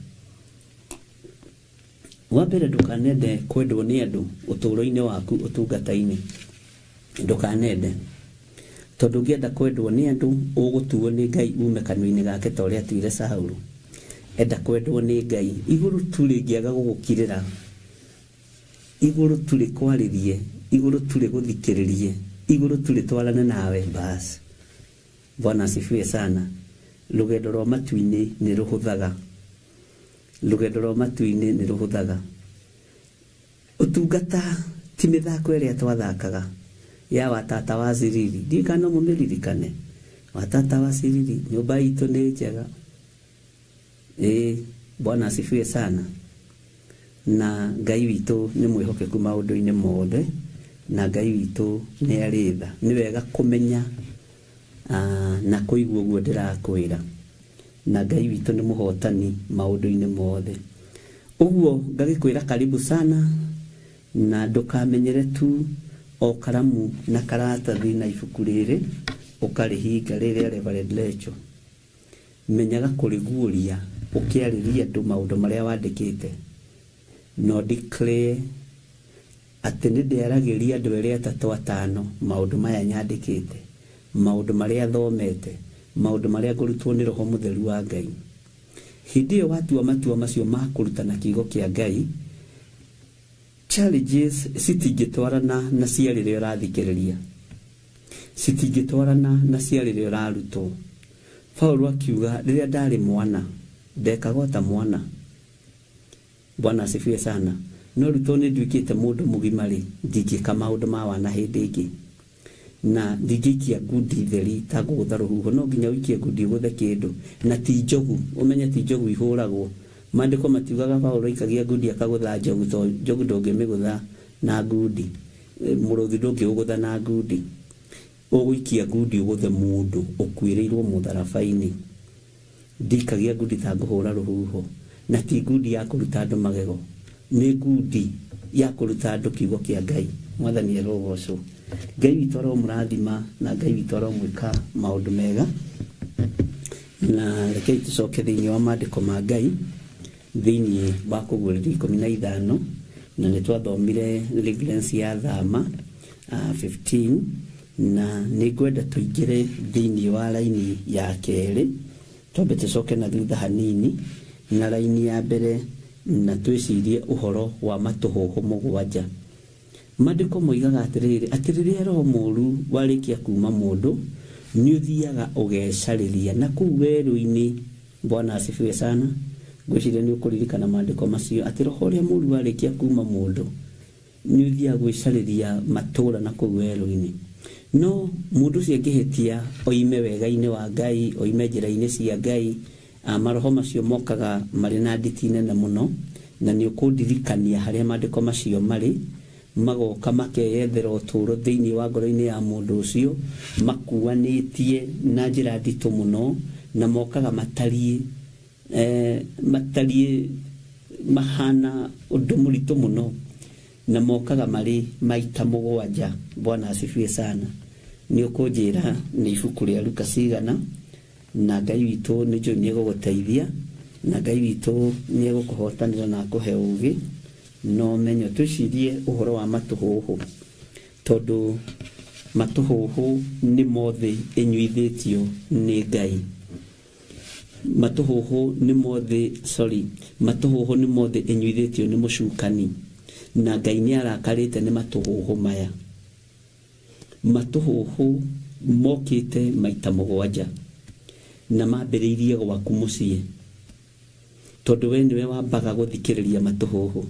Wa mbere ndũkanende kwendwo nĩ andũ ũtũũro-inĩ waku ũtungata-inĩ. Ndũkanende tondũ ũngĩenda kwendwo nĩ andũ ũgũtuo nĩ Ngai ume kanua-inĩ gake ta ũrĩa atuire Saũlũ. Enda kwendwo nĩ Ngai igũrũ tu rĩngĩaga gũgũkirĩra, igũrũ tu rĩkwarĩrie, igũrũ tu rĩgũthikĩrĩrie, igũrũ tu rĩtwarane nawe basi. Bwana asifiwe sana. Rũgendo rwa matu-inĩ nĩ rũhũthaga. Rũgendo rwa matu-inĩ nĩ rũhũthaga. Ũtungata ti mĩthako ĩrĩa twathakaga ya watata wa Ciriri. Ndiũĩ kana no mũmĩririkane. Watata wa Ciriri, nyũmba itũ nĩ njega. Ĩĩ, Bwana asifiwe sana. Na Ngai witũ nĩ mwĩhokeku maũndũ-inĩ mothe na Ngai witũ nĩ arĩ tha. Nĩ wega kũmenya na kũigua ũguo ndĩrakwĩra. Na Ngai witũ nĩ mũhotani maũndũ-inĩ mothe. Ũguo ngagĩkwĩra karibu sana na ndũkamenyere tu o karamu na karatathi na ibuku rĩrĩ ũkarĩhinga rĩrĩa Reverend Lecho. Menyaga kũrĩguũria ũkĩarĩria andũ maũndũ marĩa wandĩkĩte. No declare atĩ nĩ ndĩaragĩria andũ erĩ atatũ atano maũndũ maya nyandĩkĩte, maũndũ marĩa thomete, maũndũ marĩa ngũrutwo nĩ Roho Mũtheru wa Ngai. Hĩndĩ ĩyo watua matua macio ma kũrutana kiugo kĩa Ngai, challenges citingĩtwarana na cia rĩrĩa ũrathikĩrĩria, citingĩtwarana na cia rĩrĩa ũrarutwo. Paũlũ akiuga rĩrĩa ndarĩ mwana ndekaga ta mwana. Bwana asifiwe sana. No rĩu tondũ nĩ nduĩkĩte mũndũ mũgima rĩ, ndingĩka maũndũ ma wana hĩndĩ ĩngĩ na ndingĩikia ngundi theri ta ngũgũtha rũhuho. No nginya ũikie ngundi ũgũthe kĩndũ na ti njogu. Ũmenye ti njogu ihũragwo. Maandĩko matiugaga Paũlũ aikagia ngundi akagũtha njogu, to njogu ndũngĩmĩgũtha na ngundi, mũrũthi ndũngĩũgũtha na ngundi. Ũgũikia ngundi ũgũthe mũndũ ũkuĩrĩirwo mũtharaba-inĩ. Ndikagia ngundi ta ngũhũra rũhuho na ti ngundi ya kũruta andũ magego, nĩ ngundi ya kũruta andũ kiugo kĩa Ngai. Mwathani arogocwo. Ngai witũ aromũrathima na Ngai witũ aromwĩka maũndũ mega. Na rekei tũcoke thĩinĩ wa maandĩko ma Ngai thĩinĩ wa kũguũrĩrio 15 na nĩ twathomire reference ya Thama 15 na nĩ ngwenda tũingĩre thĩinĩ wa raini ya kerĩ. Twambe tũcoke na thutha hanini na raini ya mbere na twĩcirie ũhoro wa matũhũhũ mũgwanja. Maandĩko moigaga atĩrĩrĩ, atĩ rĩrĩa roho mũũru warĩkia kuma mũndũ nĩ ũthiaga ũgecarĩria na kũu werũ-inĩ. Bwana asifiwe sana. Ngwĩciria nĩ ũkũririkana maandĩko macio atĩ roho ũrĩa mũũru warĩkia kuma mũndũ nĩ ũthiaga gwĩcarĩria matũũra na kũu werũ-inĩ. No mũndũ ũcio angĩhĩtia oime wega-inĩ wa Ngai, oime njĩra-inĩ cia Ngai, maroho macio mokaga marĩ na nditi nene mũno na nĩ ũkũndirikania harĩa maandĩko macio marĩ. Magoka makeyethera ũtũũro thĩinĩ wa ngoro-inĩ ya mũndũ ũcio makuanĩtie na njĩra nditũ mũno na mokaga matariĩ matariĩ mahana ũndũ mũritũ mũno na mokaga marĩ maita mũgwanja. Bwana asifiwe sana. Nĩ ũkũnjĩra nĩ ibuku rĩa Luka cigana na Ngai witũ nĩ njũĩ nĩ egũgũteithia na Ngai witũ nĩ egũkũhotanĩra na akũhe ũũgĩ no menyo. Twĩcirie ũhoro wa matũhũhũ tondũ matũhũhũ nĩ mothe ĩnyuithĩtio nĩ Ngai. Matũhũhũ nĩ mothe, sorry, matũhũhũ nĩ mothe ĩnyuithĩtio nĩ mũcukani na Ngai nĩ arakarĩte nĩ matũhũhũ maya. Matũhũhũ mokĩte maita mũgwanja na mambĩrĩirie gwaku mũciĩ. Tondu we niwe wambaga guthikiriria matuhuhu,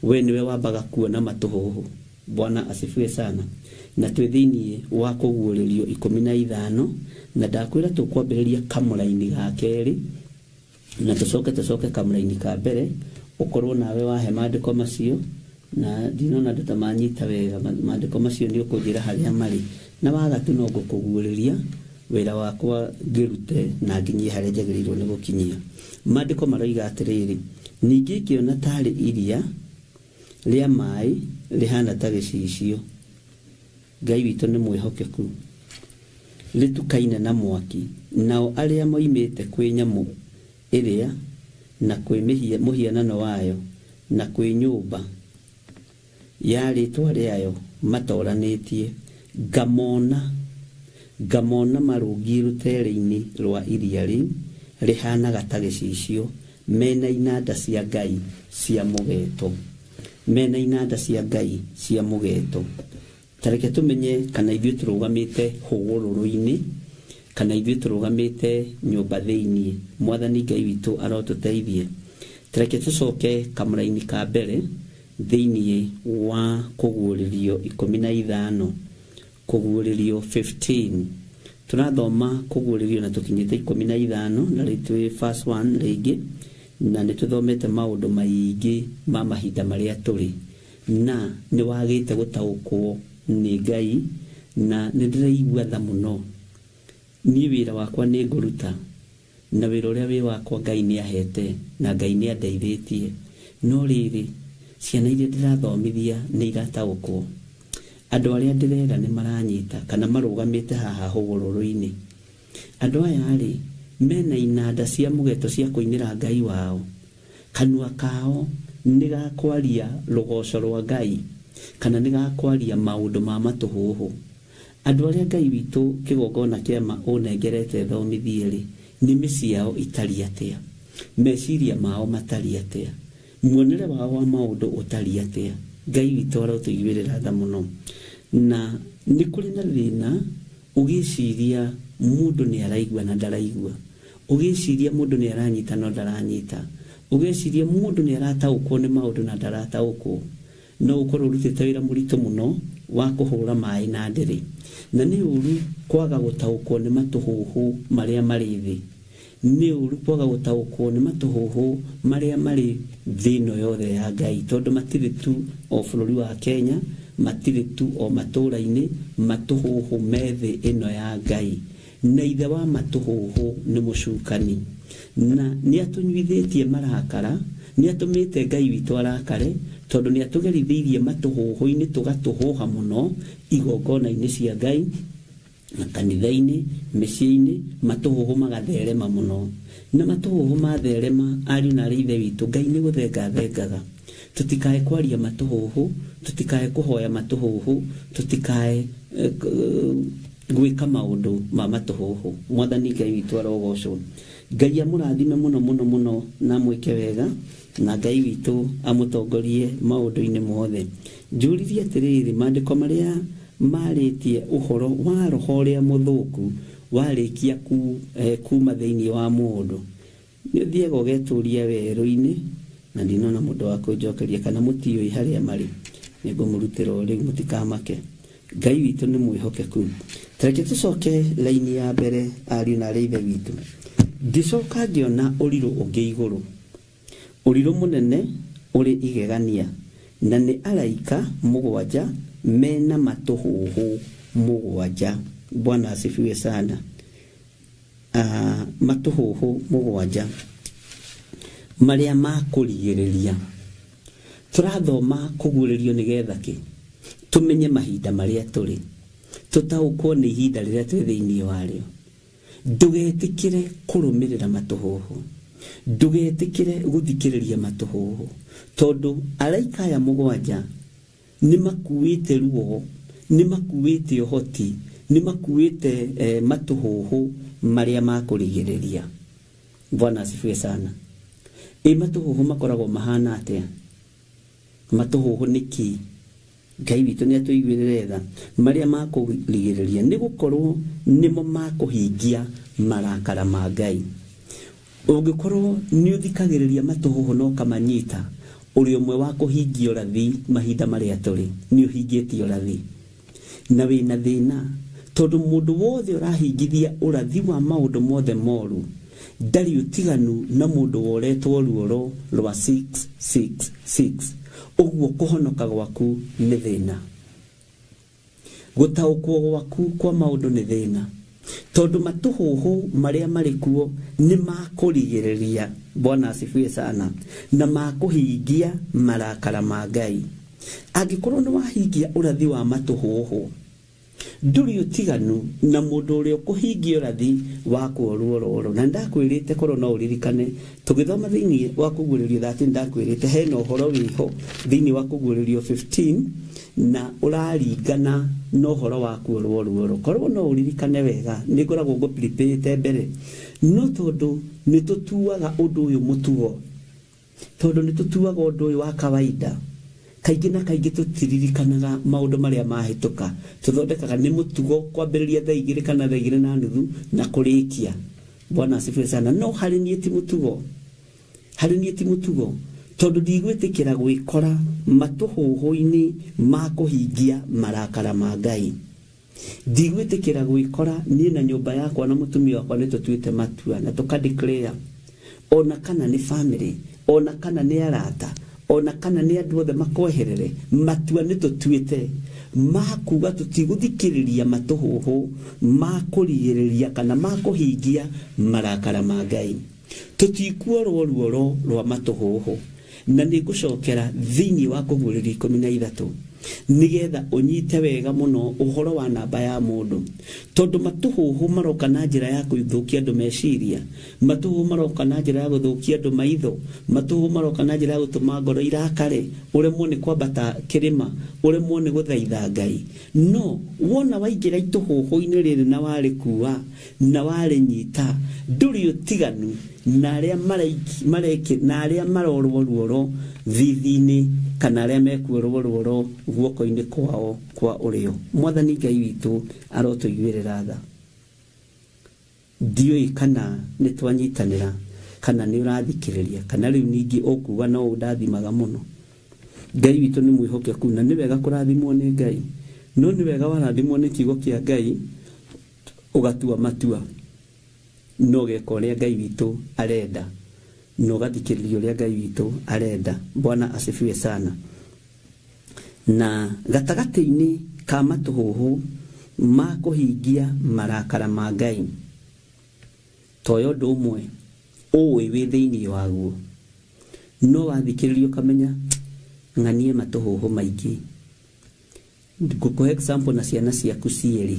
we niwe wambaga kuona matuhuhu. Bwana asifiwe sana. Na twĩ thĩinĩ wa kũguũrĩrio 15 na ndakwĩra tũkwambĩrĩria kamũraini ga kerĩ na tũcoke kamũraini ka mbere, ũkorwo nawe wahe maandĩko macio na ndinona andũ ta manyita wega maandĩko macio nĩ ũkũnjĩra harĩa marĩ, na waga tu no ngũkũguũrĩria wĩra wakwa ngĩrute na nginyie harĩa njagĩrĩirwo nĩ gũkinyia. Maandĩko maroiga atĩrĩrĩ, ningĩ ngĩona tarĩ iria rĩa maĩ rĩhana ta gĩcicio, Ngai witũ nĩ mwĩhokeku, rĩtukaine na mwaki, nao arĩa moimĩte kwĩ nyamũ ĩrĩa na kwĩ mũhianano wayo na kwĩ nyũmba ya rĩtwa rĩayo matoranĩtie, ngamona marũngiĩ rũtere-inĩ rwa iria rĩu rĩhanaga ta gĩcicio, mena inanda cia Ngai cia mũgeeto, mena inanda cia Ngai cia mũgeeto. Tareke tumenye kana ithuĩ tũrũgamĩte hũgũrũrũ-inĩ kana ithuĩ tũrũgamĩte nyũmba thĩinĩ. Mwathani Ngai witũ arotũteithie. Tareke tũcoke kamũraini ka mbere thĩinĩ wa kũguũrĩrio 15, kũguũrĩrio 15. Tũrathoma kũguũrĩrio na tũkinyĩte 15 na rĩu twĩ verse 1 rĩngĩ, na nĩ tũthomete maũndũ maingĩ ma mahinda marĩa tũrĩ, na nĩ wagĩte gũtaũkwo nĩ Ngai, na nĩ ndĩraigua tha mũno. Niĩ wĩra wakwa nĩ ngũruta, na wĩra ũrĩa wĩ wakwa Ngai nĩ ahete na Ngai nĩ andeithĩtie, no rĩrĩ ciana iria ndĩrathomithia nĩ irataũkwo, andũ arĩa ndĩrera nĩ maranyita kana marũgamĩte haha hũgũrũrũ-inĩ. Andũ aya rĩ mena inanda cia mũgeto cia kũinĩra Ngai wao, kanua kao nĩ gakwaria rũgoco rwa Ngai kana nĩ gakwaria maũndũ ma matũhũhũ. Andũ arĩa Ngai witũ kĩgongona kĩama ũnengerete thomithie rĩ, nĩ mĩciĩ yao itariĩ atĩa, meciria mao matariĩ atĩa, muonere wao wa maũndũ ũtariĩ atĩa. Ngai witũ arotũiguĩrĩra tha mũno. Na nĩ kũrĩ na thĩna ũgĩciria mũndũ nĩ araigua na ndaraigua, ũgĩciria mũndũ nĩ aranyita no ndaranyita, ũgĩciria mũndũ nĩ arataũkwo nĩ maũndũ na ndarataũkwo. No ũkorwo ũrutĩte wĩra mũritũ mũno wa kũhũra maĩ na ndĩrĩ, na nĩ ũru kwaga gũtaũkwo nĩ matũhũhũ marĩa marĩ thĩ, nĩ ũru kwaga gũtaũkwo nĩ matũhũhũ marĩa marĩ thĩ ĩno yothe ya Ngai, tondũ matirĩ tu o bũrũri wa Kenya, matirĩ tu o matũũra-inĩ, matũhũhũ me thĩ ĩno ya Ngai. Na ithe wa matũhũhũ nĩ mũcukani, na nĩ atũnyuithĩtie marakara, nĩ atũmĩte Ngai witũ arakare, tondũ nĩ atũgerithĩirie matũhũhũ-inĩ tũgatũhũha mũno igongona-inĩ cia Ngai na kanitha-inĩ, mĩciĩ-inĩ, matũhũhũ magatherema mũno. Na matũhũhũ matherema, ariũ na arĩ ithe witũ, Ngai nĩ gũthenga thengaga. Tũtikae kwaria matũhũhũ, tũtikae kũhoya matũhũhũ, tũtikae gwĩka maũndũ ma matũhũhũ. Mwathani Ngai witũ arogocwo. Ngai amũrathime mũno mũno mũno na amwĩke wega, na Ngai witũ amũtongorie maũndũ-inĩ mothe. Njũririe atĩrĩrĩ, maandĩko marĩa marĩtie ũhoro wa roho ũrĩa mũthũku warĩkia kuma thĩinĩ wa mũndũ, nĩ ũthiaga ũgetũria werũ-inĩ, na ndinona mũndũ wa kũnjokeria kana mũtiũĩ harĩa marĩ, nĩngũmũrutĩra o rĩu, mũtikamake. Ngai witũ nĩ mwĩhokeku. Tareke tũcoke laini ya mbere, ariũ na arĩ ithe witũ. Ngĩcoka ngĩona ũrirũ ũngĩ igũrũ, ũrirũ mũnene ũrĩ igegania, na nĩ araika 7 mena matũhũhũ 7. Bwana asifiwe sana. Matũhũhũ 7 marĩa ma kũrigĩrĩria. Tũrathoma kũguũrĩrio nĩgetha kĩ? Tũmenye mahinda marĩa tũrĩ, tũtaũkwo nĩ ihinda rĩrĩa twĩ thĩinĩ warĩo. Ndũgetĩkĩre kũrũmĩrĩra matũhũhũ, ndũgetĩkĩre gũthikĩrĩria matũhũhũ, tondũ araika aya 7 nĩ makuĩte ruo, nĩ makuĩte ũhoti, nĩ makuĩte matũhũhũ marĩa ma kũrigĩrĩria. Bwana asifiwe sana. Ĩ matũhũhũ makoragwo mahana atĩa? Matũhũhũ nĩ kĩ? Ngai witũ nĩ atũiguĩrĩre tha. Marĩa ma kũrigĩrĩria nĩ gũkorwo nĩmo ma kũhingia marakara ma Ngai. Ũngĩkorwo nĩ ũthikagĩrĩria matũhũhũ na ũkamanyita, ũrĩ ũmwe wa kũhingia ũrathi mahinda marĩa tũrĩ, nĩ ũhingĩtie ũrathi na wĩna thĩna, tondũ mũndũ wothe ũrahingithia ũrathi wa maũndũ mothe moru ndarĩ ũtiganu na mũndũ woretwo ruoro rwa 666. Ũguo kũhonoka gwaku nĩ thĩna, gũtaũkwo gwaku kwa maũndũ nĩ thĩna, tondũ matũhũhũ marĩa marĩ kuo nĩ makũrigĩrĩria. Bwana asifiwe sana. Na makũhingia marakara ma Ngai. Angĩkorwo nĩ wahingia ũrathi wa matũhũhũ, ndũrĩ ũtiganu na mũndũ ũrĩa ũkũhingia ũrathi wa kuorwo rũrũ. Na ndakwĩrĩte korwo no ũririkane tũgĩthoma thĩinĩ wa kũguũrĩrio 13, ndakwĩrĩte hena ũhoro wĩho thĩinĩ wa kũguũrĩrio 15 na ũraringana na ũhoro wa kuorwo ruoro. Korwo no ũririkane wega, nĩ ngoragwo ngũprepare mbere, no tondũ nĩ tũtuaga ũndũ ũyũ mũtugo, tondũ nĩ tũtuaga ũndũ ũyũ wa kawaida, kaingĩ na kaingĩ tũtiririkanaga maũndũ marĩa mahĩtũka. Tũthondekaga nĩ mũtugo kwambĩrĩria thaa 2 kana thaa 2:30 na kũrĩkia. Bwana asifiwe sana. No harĩ niĩ ti mũtugo, harĩ niĩ ti mũtugo, tondũ ndigwĩtĩkĩra gwĩkora matũhũhũ-inĩ ma kũhingia marakara ma Ngai. Ndigwĩtĩkĩra gwĩkora niĩ na nyũmba yakwa na mũtumia wakwa nĩ tũtuĩte matua na tũka declare, ona kana nĩ family, ona kana nĩ arata, ona kana nĩ andũ othe makweherere, matua nĩ tũtuĩte makuga tũtigũthikĩrĩria matũhũhũ ma kũrigĩrĩria kana ma kũhingia marakara ma Ngai. Tũtikuorwo ruoro rwa matũhũhũ. Na nĩ ngũcokera thĩinĩ wa kũguũrĩrio 13 nĩgetha ũnyite wega mũno ũhoro wa namba ya mũndũ, tondũ matũhũhũ maroka na njĩra ya gũthũkia andũ meciria, matũhũhũ maroka na njĩra ya gũthũkia andũ maitho, matũhũhũ maroka na njĩra ya gũtũma ngoro irakare, ũremwo nĩ kwambata kĩrĩma, ũremwo nĩ gũthaitha Ngai. No wona waingĩra itũhũhũ-inĩ rĩrĩ na warĩkua na warĩnyita, ndũrĩ ũtiganu na arĩa mareke na arĩa marorwo ruoro thithi-inĩ kana arĩa mekuorwo ruoro guoko-inĩ kwao kwa ũrĩo. Mwathani Ngai witũ arotũiguĩrĩra tha. Ndiũĩ kana nĩ twanyitanĩra, kana nĩ ũrathikĩrĩria, kana rĩu ningĩ ũkuga no ũndathimaga mũno. Ngai witũ nĩ mwĩhokeku na nĩ wega kũrathimwo nĩ Ngai, no nĩ wega warathimwo nĩ kiugo kĩa Ngai ũgatua matua no ũgeka ũrĩa Ngai witũ arenda, na ũgathikĩrĩria ũrĩa Ngai witũ arenda. Bwana asifiwe sana. Na gatagatĩ-inĩ ka matũhũhũ ma kũhingia marakara ma Ngai, toyo ũndũ ũmwe ũĩ wĩ thĩinĩ waguo, no wathikĩrĩria ũkamenya ng'anie matũhũhũ maingĩ. Ngũkũhe example na ciana ciaku cierĩ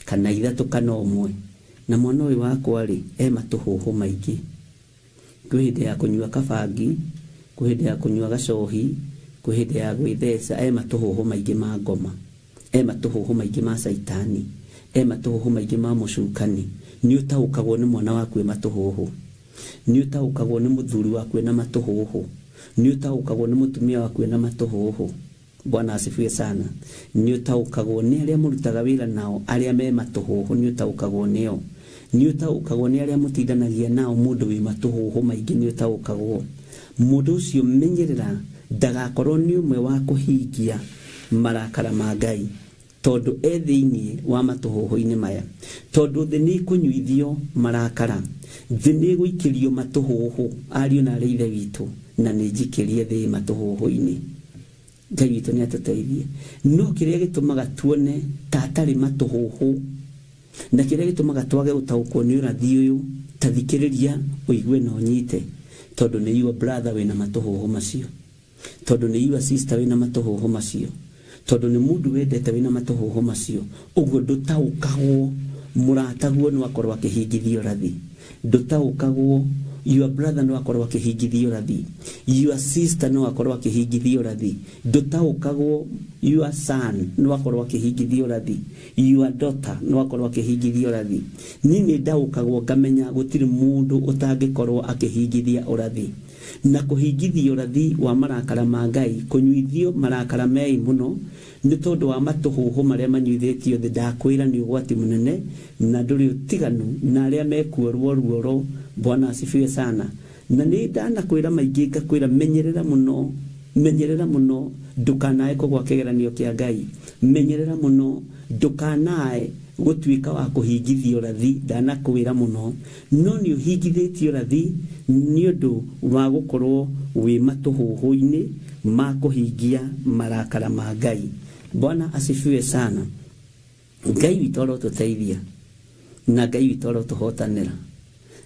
kana 3 kana 1, na mwana ũyũ wakwa rĩ e matũhũhũ maingĩ. Kwĩ hĩndĩ ya kũnyua kabangi, kwĩ hĩndĩ ya kũnyua gacohi, kwĩ hĩndĩ ya gwĩtheca, e matũhũhũ maingĩ ma ngoma, e matũhũhũ maingĩ ma caitani, e matũhũhũ maingĩ ma mũcukani. Nĩ ũtaũkagwo nĩ mwana waku e matũhũhũ, nĩ ũtaũkagwo nĩ mũthuri waku ena matũhũhũ, nĩ ũtaũkagwo nĩ mũtumia waku ena matũhũhũ. Bwana asifiwe sana. Nĩ ũtaũkagwo nĩ arĩa mũrutaga wĩra nao, arĩa me matũhũhũ, nĩ ũtaũkagwo nĩo. Nĩ ũtaũkagwo nĩ arĩa mũtindanagia nao, mũndũ wĩ matũhũhũ maingĩ nĩ ũtaũkagwo. Mũndũ ũcio menyerera ndagakorwo nĩ ũmwe wa kũhingia marakara ma Ngai, tondũ e thĩinĩ wa matũhũhũ-inĩ maya. Tondũ thĩ nĩ ĩkũnyuithio marakara, thĩ nĩ ĩgũikĩrio matũhũhũ, ariũ na arĩ ithe witũ, na nĩ njikĩrie thĩ matũhũhũ-inĩ. Ngai witũ nĩ atũteithie. No kĩrĩa gĩtũmaga tuone ta atarĩ matũhũhũ, na kĩrĩa gĩtũmaga twage gũtaũkwo nĩ ũrathi ũyũ, ta thikĩrĩria ũigue na ũnyite, tondũ nĩ your brother wĩna matũhũhũ macio, tondũ nĩ your sister wĩna matũhũhũ macio, tondũ nĩ mũndũ wendete wĩna matũhũhũ macio. Ũguo ndũtaũkagwo, mũrataguo no akorwo akĩhingithia ũrathi, ndũtaũkagwo your brother no akorwo akĩhingithia ũrathi, your sister no akorwo akĩhingithia ũrathi, ndũtaũkagwo your son no akorwo akĩhingithia ũrathi, your daughter no akorwo akĩhingithia ũrathi. Niĩ nĩ ndaũkagwo ngamenya gũtirĩ mũndũ ũtangĩkorwo akĩhingithia ũrathi. Na kũhingithio ũrathi wa marakara ma Ngai, kũnyuithio marakara mei mũno nĩ tondũ wa matũhũhũ marĩa manyuithĩtio thĩ. Ndakwĩra nĩ ũgwati mũnene na ndũrĩ ũtiganu na arĩa mekuorwo ruoro. Bwana asifiwe sana. Na nĩ ndanakwĩra maingĩ, ngakwĩra menyerera mũno, menyerera mũno ndukanae kũgwa kĩgeranio kĩa Ngai, menyerera mũno ndukanae gũtuĩka wa kũhingithio ũrathi. Ndanakwĩra mũno, no nĩ ũhingithĩtio ũrathi nĩ ũndũ wa gũkorwo wĩ matũhũhũ-inĩ ma kũhingia marakara ma Ngai. Bwana asifiwe sana. Ngai witũ arotũteithia na Ngai witũ arotũhotanĩra.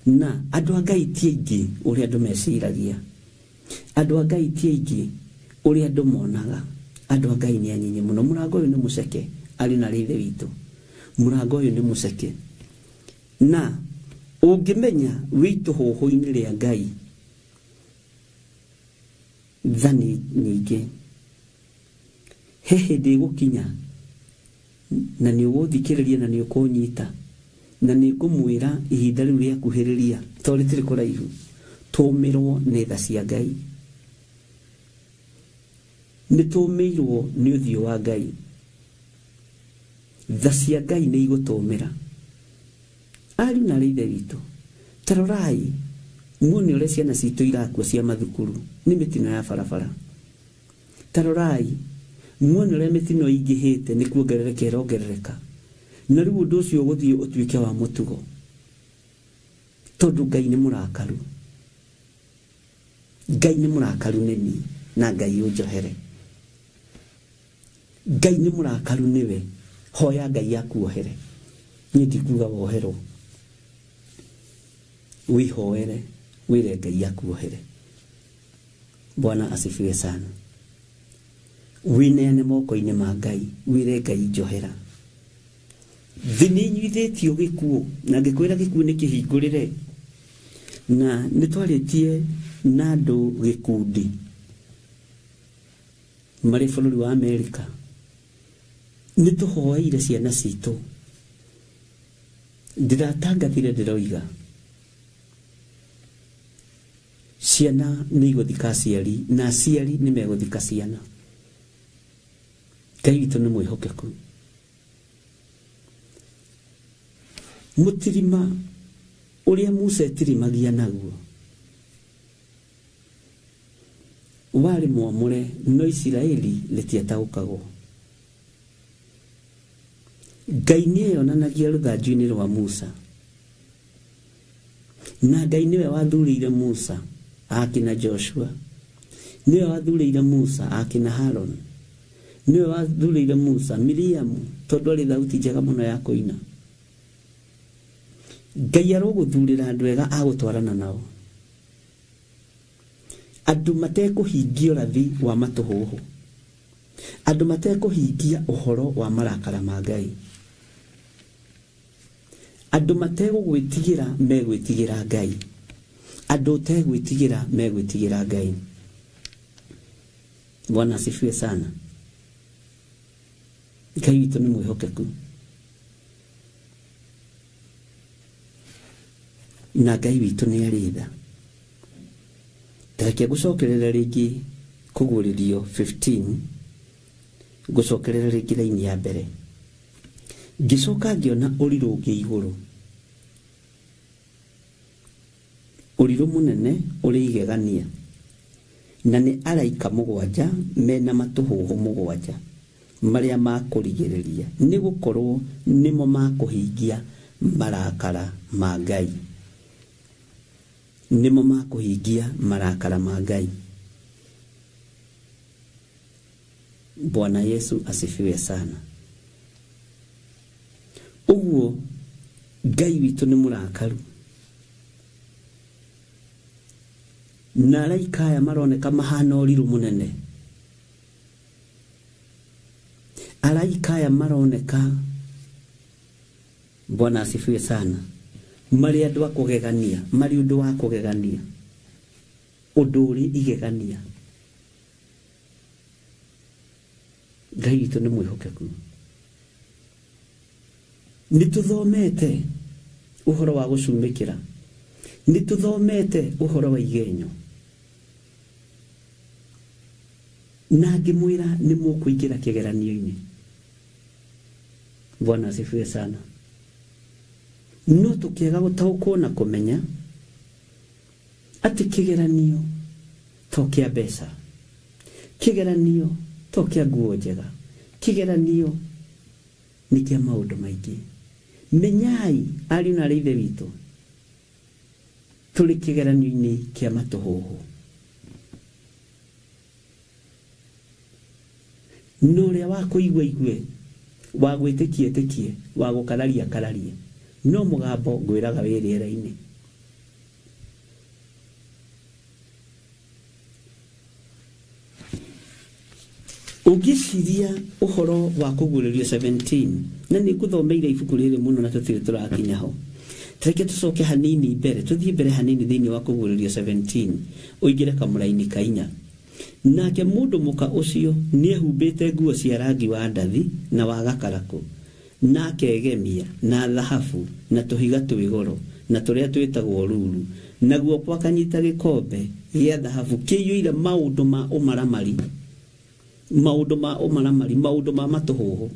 Na andũ a Ngai ti aingĩ ũrĩa andũ meciragia, andũ a Ngai ti aingĩ ũrĩa andũ monaga. Andũ a Ngai nĩ anyinyi mũno. Mũrango ũyũ nĩ mũceke, arĩ na rĩithe witũ, mũrango ũyũ nĩ mũceke. Na ũngĩmenya wĩ itũhũhũ-inĩ rĩa Ngai, tha nĩ nyingĩ. He hĩndĩ ĩgũkinya na nĩ ũgũthikĩrĩria na nĩ ũkũnyita, na nĩ ngũmwĩra ihinda rĩu rĩakuhĩrĩria, tondũ rĩtirĩ kũraihu, tũmĩrwo nĩ tha cia Ngai. Nĩ tũmĩirwo nĩ ũthiũ wa Ngai. Tha cia Ngai nĩ igũtũmĩra. Ariũ na arĩ ithe witũ, ta rorai muone ũrĩa ciana citũ irakua cia mathukuru nĩ mĩtino ya barabara. Ta rorai muone ũrĩa mĩtino ĩingĩhĩte nĩ kuongerereka ĩrongerereka. Na rĩu ũndũ ũcio ũgũthiĩ ũtuĩke wa mũtugo, tondũ Ngai nĩ mũrakaru. Ngai nĩ mũrakaru nĩ niĩ, na Ngai ũnjohere. Ngai nĩ mũrakaru nĩwe, hoya Ngai akuohere. Niĩ ndikuga woherwo, wĩhoere, wĩre Ngai akuohere. Bwana asifiwe sana. Wĩneane moko-inĩ ma Ngai, wĩre Ngai njohera. Thĩ nĩ inyuithĩtio gĩkuũ, na ngĩkwĩra gĩkuũ nĩ kĩhingũrĩre. Na nĩ twarĩtie na andũ gĩkundi marĩ bũrũri wa Amerika. Nĩ tũhoeire ciana citũ. Ndĩratangathire ndĩroiga ciana nĩ igũthika aciari na aciari nĩ megũthika ciana. Ngai witũ nĩ mwĩhokeku. Mũtirima ũrĩa Musa etirimagia naguo warĩ mwamũre, no Isiraeli rĩtiataũkagwo. Ngai nĩ eyonanagia rũthanju-inĩ rwa Musa, na Ngai nĩwe wathurĩire Musa akina Joshua, nĩwe wathurĩire Musa akina Harũni, nĩwe wathurĩire Musa Miriamu, tondũ arĩ thauti njega mũno ya kũina. Ngai arogũthurĩra andũ ega a gũtwarana nao, andũ matekũhingia ũrathi wa matũhũhũ, andũ matekũhingia ũhoro wa marakara ma Ngai, andũ mategũgwĩtigĩra megwĩtigĩra Ngai, andũ ũtegwĩtigĩra megwĩtigĩra Ngai. Bwana asifiwe sana. Ngai witũ nĩ mwĩhokeku, na Ngai witũ nĩ arĩ tha. Tareke ngũcokerere rĩngĩ kũguũrĩrio 15, ngũcokerere rĩngĩ raini ya mbere. Ngĩcoka ngĩona ũrirũ ũngĩ igũrũ, ũrirũ mũnene ũrĩ igegania, na nĩ araika mũgwanja mena matũhũhũ mũgwanja marĩa makũrigĩrĩria, nĩ gũkorwo nĩmo makũhingia marakara ma Ngai. Nĩmo makũhingia marakara ma Ngai. Bwana Yesu asifiwe sana. Ũguo Ngai witũ nĩ mũrakaru, na araika aya maroneka mahana ũrirũ mũnene. Araika aya maroneka, Bwana asifiwe sana, marĩ andũ a kũgegania, marĩ ũndũ wa kũgegania, ũndũ ũrĩ igegania. Ngai witũ nĩ mwĩhokeku. Nĩ tũthomete ũhoro wa gũcumĩkĩra, nĩ tũthomete ũhoro wa igenyo, Na ngĩmwĩra nĩ mũkũingĩra kĩgeranio-inĩ. Bwana asifiwe sana. No tũkĩaga gũtaũkwo na kũmenya atĩ kĩgeranio to kĩa mbeca, kĩgeranio to kĩa nguo njega, kĩgeranio nĩ kĩa maũndũ maingĩ. Menyai ariũ na aarĩ a Ithe witũ, tũrĩ kĩgeranio-inĩ kĩa matũhũhũ. No ũrĩa wa kũigua igue, wa gwĩtĩkia ĩtĩkie, wa gũkararia kararie, no mũgambo ngwĩraga wĩ rĩera-inĩ. Ũngĩciria ũhoro wa kũguũrĩrio 17, na nĩ ngũthomeire ibuku rĩrĩ mũno na tũtirĩ tũrakinya ho. Reke tũcoke hanini mbere, tũthiĩ mbere hanini thĩinĩ wa kũguũrĩrio 17, ũingĩre kamũraini ka inya. Nake mũndũ mũka ũcio nĩehumbĩte nguo cia rangi wa ndathi na wa gakarakũ, na akegemia na thahabu na tũhiga twĩ goro na tũrĩa twĩtagwo ruru, na guoko akanyita gĩkombe gĩa thahabu kĩiyũire maũndũ ma ũmaramari, maũndũ ma ũmaramari, maũndũ ma matũhũhũ,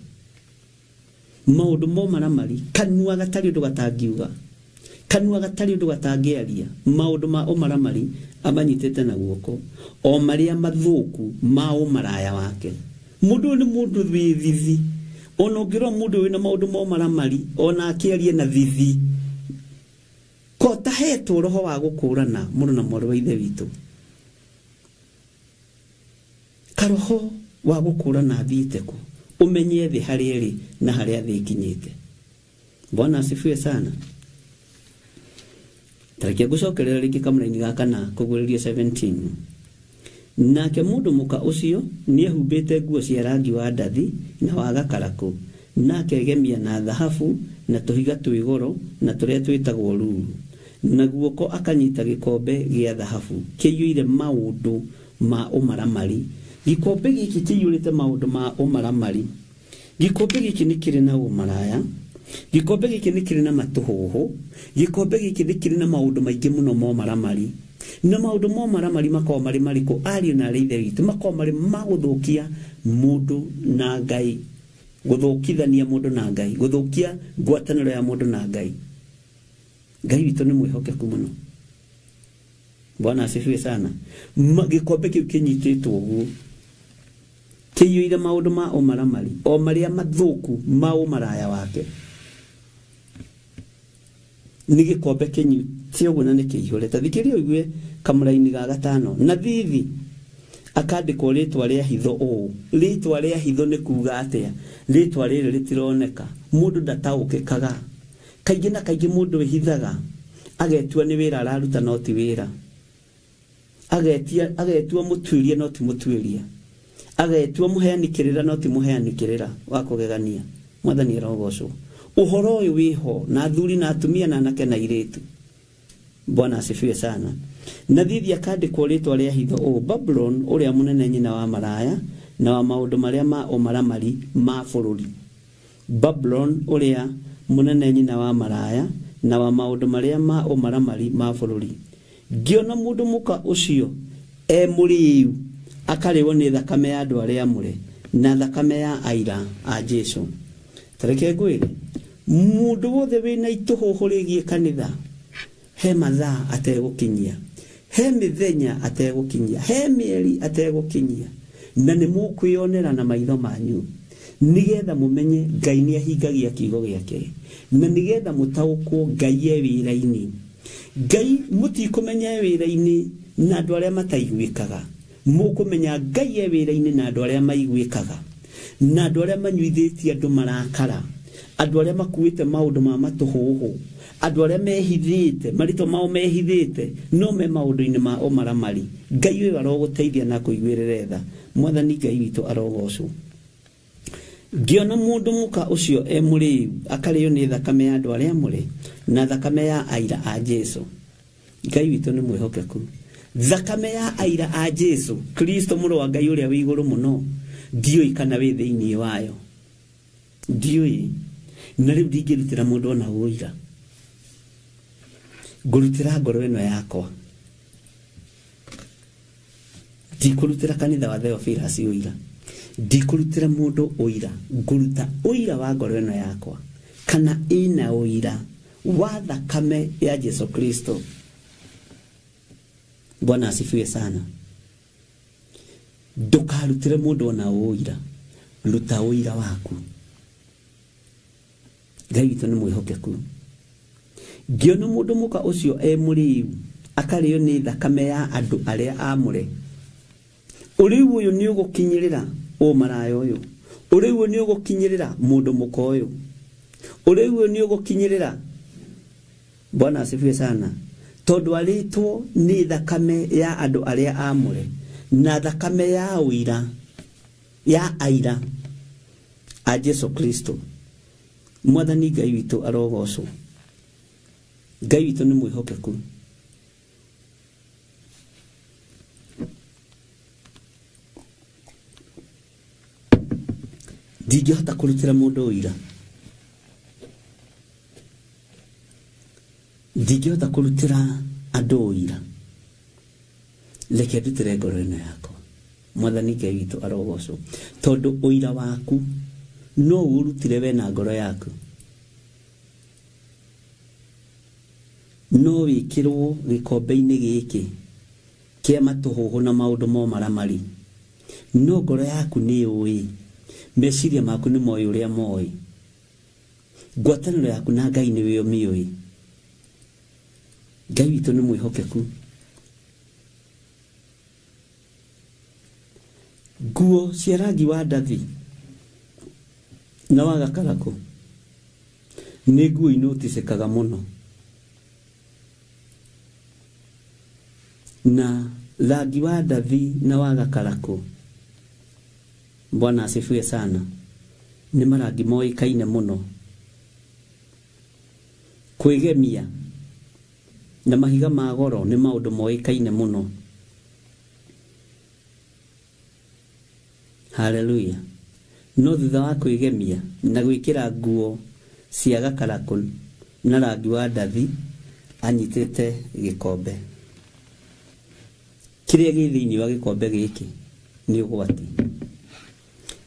maũndũ ma ũmaramari, kanua gatarĩ ũndũ gatangiuga, kanua gatarĩ ũndũ gatangĩaria, maũndũ ma ũmaramari amanyitĩte na guoko, o marĩa mathũku ma ũmaraya wake. Mũndũ ũyũ nĩ mũndũ wĩ thithi. Ona ũngĩrora mũndũ wĩna maũndũ ma ũmaramari, ona akĩaria na thithi, ko tahetwo roho wa gũkũrana mũrũ na mwarĩ wa Ithe witũ. Karoho wa gũkũrana athiĩte kũ, ũmenye thĩ harĩa ĩrĩ na harĩa thĩ ĩkinyĩte. Bwana asifiwe sana. Tareke ngũcokerera rĩngĩ kamũraini ga kana kũguũrĩrio 17. Nake mũndũ mũka ũcio nĩehumbĩte nguo cia rangi wa ndathi na wa gakarakũ, na akegemia na thahabu na tũhiga twĩ goro na tũrĩa twĩtagwo ruru, na guoko akanyita gĩkombe gĩa thahabu kĩiyũire maũndũ ma ũmaramari. Gĩkombe gĩkĩ kĩiyũrĩte maũndũ ma ũmaramari. Gĩkombe gĩkĩ nĩ kĩrĩ na ũmaraya, gĩkombe gĩkĩ nĩ kĩrĩ na matũhũhũ, gĩkombe gĩkĩ nĩ kĩrĩ na maũndũ maingĩ mũno ma ũmaramari. Na maũndũ ma ũmaramari makoragwo marĩ marĩkũ, ariũ na aarĩ a Ithe witũ? Makoragwo marĩ ma gũthũkia mũndũ na Ngai, gũthũkithania mũndũ na Ngai, gũthũkia ngwatanĩro ya mũndũ na Ngai. Ngai witũ nĩ mwĩhokeku mũno. Bwana asifiwe sana. Gĩkombe kĩu kĩnyitĩtwo ũguo kĩiyũire maũndũ ma ũmaramari, o marĩa mathũku ma ũmaraya wake. Nĩ gĩkombe kĩnyite ũguo na nĩ kĩihũre. Ta thikĩrĩria ũigue kamũraini ga gatano. Na thithi akandĩkwo rĩtwa rĩa hitho ũũ. Rĩtwa rĩa hitho nĩ kuuga atĩa? Rĩtwa rĩrĩ rĩtironeka, mũndũ ndataũkĩkaga. Kaingĩ na kaingĩ mũndũ wĩhithaga agetua nĩ wĩra araruta no ti wĩra, agetua mũtuĩria no ti mũtuĩria, agetua mũheani kĩrĩra no ti mũheani kĩrĩra wa kũgegania. Mwathani arogocwo. Ũhoro ũyũ wĩho na athuri na atumia na anake na airĩtu. Bwana asifiwe sana. Na thithi akandĩkwo rĩtwa rĩa hitho ũũ: Babulon ũrĩa mũnene, nyina wa maraya na wa maũndũ marĩa ma ũmaramari ma bũrũri. Babulon ũrĩa mũnene, nyina wa maraya na wa maũndũ marĩa ma ũmaramari ma bũrũri. Ngĩona mũndũ mũka ũcio e mũrĩu, akarĩo nĩ thakame ya andũ arĩa amũre na thakame ya aira a Jesu. Tareke ngwĩre, mũndũ wothe wĩna itũhũhũ rĩgiĩ kanitha, he mathaa ategũkinyia, he mĩthenya ategũkinyia, he mĩeri ategũkinyia, na nĩ mũkwĩonera na maitho manyu, nĩgetha mũmenye Ngai nĩ ahingagia kiugo gĩake, na nĩgetha mũtaũkwo Ngai e wĩra-inĩ. Ngai mũtikũmenya e wĩra-inĩ na andũ arĩa mataiguĩkaga, mũkũmenya Ngai e wĩra-inĩ na andũ arĩa maiguĩkaga, na andũ arĩa manyuithĩtie andũ marakara, andũ arĩa makuĩte maũndũ ma matũhũhũ, andũ arĩa mehithĩte marĩtwa mao mehithĩte no me maũndũ-inĩ ma ũmaramari. Ngai ũyũ arogũteithia na kũiguĩrĩre tha. Mwathani Ngai witũ arogocwo. Ngĩona mũndũ mũka ũcio e mũrĩu, akarĩo nĩ thakame ya andũ arĩa amũre na thakame ya aira a Jesu. Ngai witũ nĩ mwĩhokeku. Thakame ya aira a Jesu Kristo mũrũ wa Ngai ũrĩa wĩ igũrũ mũno, ndiũĩ kana wĩ thĩinĩ wayo, ndiũĩ. Na rĩu ndingĩrutĩra mũndũ ona ũira, ngũrutĩra ngoro ĩno yakwa. Ndikũrutĩra kanitha wa Theophilus ũira, ndikũrutĩra mũndũ ũira, ngũruta ũira wa ngoro ĩno yakwa kana ĩna ũira wa thakame ya Jesu Kristo. Bwana asifiwe sana. Ndũkarutĩre mũndũ ona ũira, ruta ũira waku. Ngai witũ nĩ mwĩhokeku. Ngĩona mũndũ mũka ũcio e mũrĩu akarĩo nĩ thakame ya andũ arĩa aamũre, ũrĩu ũyũ nĩ ũgũkinyĩrĩra ũmaraya ũyũ, ũrĩu ũyũ nĩ ũgũkinyĩrĩra mũndũ mũka ũyũ, ũrĩu ũyũ nĩ ũgũkinyĩrĩra. Bwana asifiwe sana. Tondũ arĩtwo nĩ thakame ya andũ arĩa aamũre na thakame ya ũira ya aira a Jesu Kristo. Mwathani Ngai witũ arogocwo. Ngai witũ nĩ mwĩhokeku. Ndingĩhota kũrutĩra mũndũ ũira, ndingĩhota kũrutĩra andũ ũira, reke ndutĩre ngoro ĩno yakwa. Mwathani Ngai witũ arogocwo. Tondũ ũira waku no ũrutire we na ngoro yaku, no wĩkĩrwo gĩkombe-inĩ gĩkĩ kĩa matũhũhũ na maũndũ momaramari, no ngoro yaku nĩ yũĩ, meciria maku nĩ moĩ ũrĩa moĩ, ngwatanĩro yaku na Ngai nĩwe ũmĩũĩ. Ngai witũ nĩ mwĩhokeku. Nguo cia rangi wa ndathi na wa gakarakũ nĩ nguo inoticĩkaga mũno, na rangi wa ndathi na wa gakarakũ, Bwana asifiwe sana, nĩ marangi moĩkaine mũno. Kwĩgemia na mahiga ma goro nĩ maũndũ moĩkaine mũno. Haleluya. No thutha wa kwĩgemia na gwĩkĩra nguo cia gakarakũ na rangi wa ndathi, anyitĩte gĩkombe. Kĩrĩa gĩ thĩinĩ wa gĩkombe gĩkĩ nĩ ũgwati.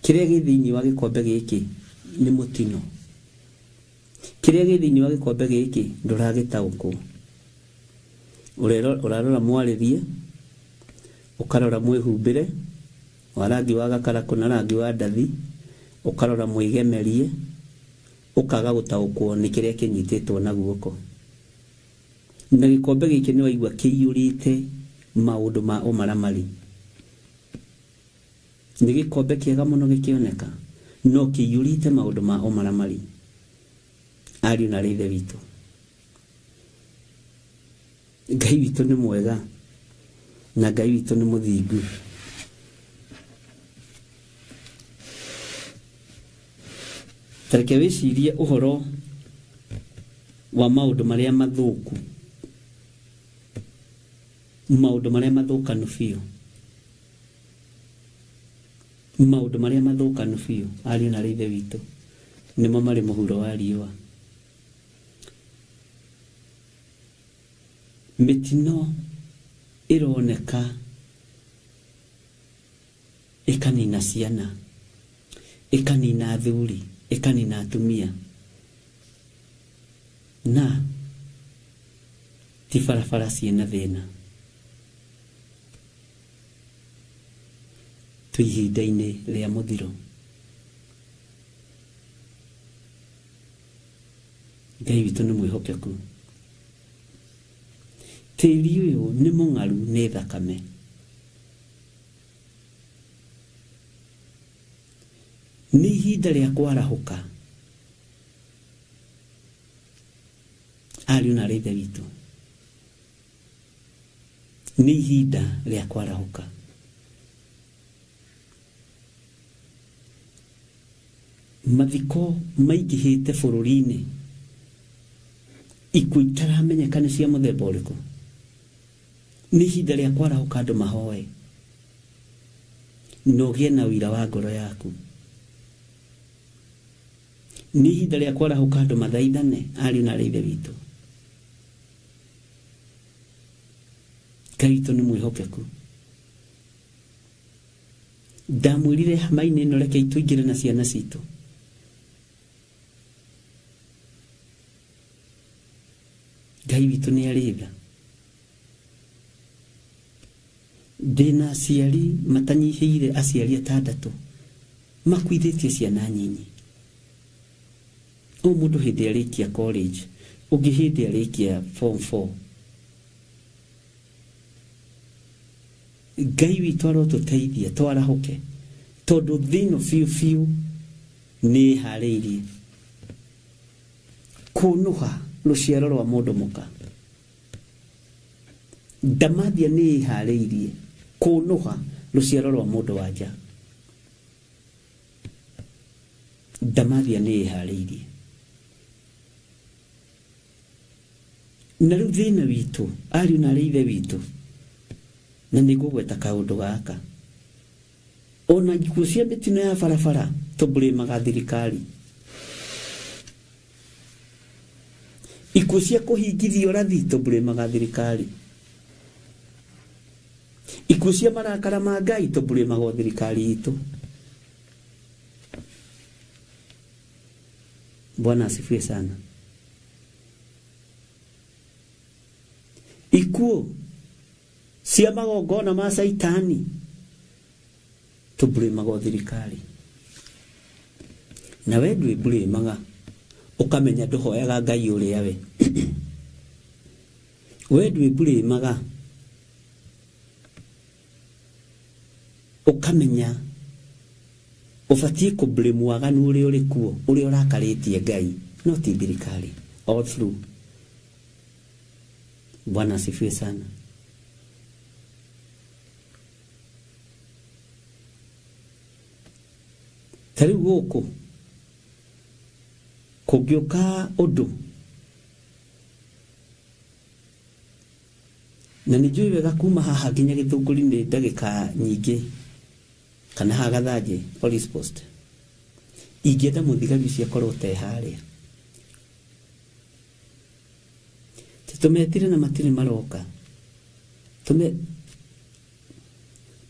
Kĩrĩa gĩ thĩinĩ wa gĩkombe gĩkĩ nĩ mũtino. Kĩrĩa gĩ thĩinĩ wa gĩkombe gĩkĩ ndũragĩtaũkwo. Ũrarora mwarĩrie, ũkarora mwĩhumbĩre wa rangi wa gakarakũ na rangi wa ndathi, ũkarora mwĩgemerie, ũkaga gũtaũkwo nĩ kĩrĩa kĩnyitĩtwo na guoko. Na gĩkombe gĩkĩ nĩ waigua kĩiyũrĩte maũndũ ma ũmaramari. Nĩ gĩkombe kĩega mũno gĩkĩoneka, no kĩiyũrĩte maũndũ ma ũmaramari. Ariũ na Ithe witũ, Ngai witũ nĩ mwega na Ngai witũ nĩ mũthingu. Tareke wĩcirie ũhoro wa maũndũ marĩa mathũku, maũndũ marĩa mathũkanu biũ, maũndũ marĩa mathũkanu biũ, ariũ na Ithe witũ, nĩmo marĩ mũhuro wa riũa. Mĩtino ĩroneka ĩkanina ciana, ĩkanina athuri, ĩkanina atumia, na ti barabara ciĩna thĩna. Twĩ ihinda-inĩ rĩa mũthiro. Ngai witũ nĩ mwĩhokeku. Tĩri ũyũ nĩ mũng'aru nĩ thakame. Nĩ ihinda rĩa kwarahũka, ariũ na Ithe witũ, nĩ ihinda rĩa kwarahũka. Mathiko maingĩhĩte bũrũri-inĩ, ikuũ itaramenyeka nĩ cia mũthemba ũrĩkũ. Nĩ ihinda rĩa kwarahũka andũ mahoe na ũgĩe na ũira wa ngoro yaku. Nĩ ihinda rĩa kwarahũka andũ mathaithane, ariũ na Ithe witũ. Ngai witũ nĩ mwĩhokeku. Ndamwĩrire hama-inĩ ĩno reke tũingĩre na ciana citũ. Ngai witũ nĩ arĩ tha. Ndĩna aciari matanyihĩire aciari atandatũ makuithĩtie ciana nyinyi. O mũndũ hĩndĩ arĩkia college, ũngĩ hĩndĩ arĩkia form 4. Ngai witũ arotũteithia twarahũke, tondũ thĩ ĩno biũ biũ nĩ ĩharĩirie kũnũha rũciaro rwa mũndũ mũka. Ndamathia nĩ ĩharĩirie kũnũha rũciaro rwa mũndũ wa nja. Ndamathia nĩ ĩharĩirie. Na rĩu thĩna witũ ariũ na arĩ ithe witũ, na nĩ ngũgweta kaũndũ gaka, ona ikuũ cia mĩtino ya barabara tũmbũrĩmaga thirikari. Ikuũ cia kũhingithio ũrathi tũmbũrĩmaga thirikari. Ikuũ cia marakara ma Ngai tũmbũrĩmaga thirikari itũ. Bwana asifiwe sana. Ikuũ cia magongona ma Saitani tũmbũrĩmaga thirikari. Na we ndwĩmbũrĩmaga ũkamenya ndũhoyaga Ngai ũrĩa we. We ndwĩmbũrĩmaga ũkamenya ũbatiĩ kũblame waganu ũrĩa ũrĩ kuo, ũrĩa ũrakarĩtie Ngai, no ti thirikari. All through. Bwana asifiwe sana. Ta rĩu gũkũ kũngĩũka ũndũ, na nĩ njũĩ wega kuma haha nginya Gĩthũngũri nĩ ndagĩka nyingĩ, kana haha Gathanjĩ police post, ingĩenda mũthigari ũcio akorwo te harĩa. Tũmetire na matirĩ maroka.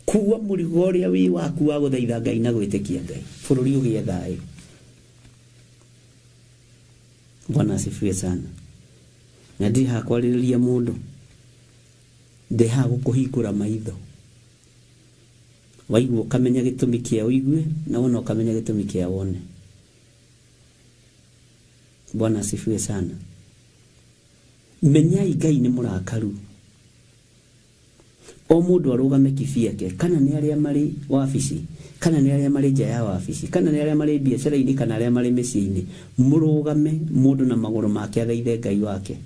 Kuua mũrigo ũrĩa wĩ waku wa gũthaitha Ngai na gwĩtĩkia Ngai, bũrũri ũgĩe thayũ. Bwana asifiwe sana. Na ndirĩ haha kwarĩrĩria mũndũ, ndĩ haha gũkũhingũra maitho. Waigua ũkamenya gĩtũmi kĩa ũigue, na wona ũkamenya gĩtũmi kĩa wone. Bwana asifiwe sana. Menyai Ngai nĩ mũrakaru. O mũndũ arũgame kibiake, kana nĩ arĩa marĩ wabici, kana nĩ arĩa marĩ nja ya wabici, kana nĩ arĩa marĩ biacara-inĩ, kana arĩa marĩ mĩciĩ-inĩ, mũrũgame mũndũ na magũrũ make athaithe Ngai wake.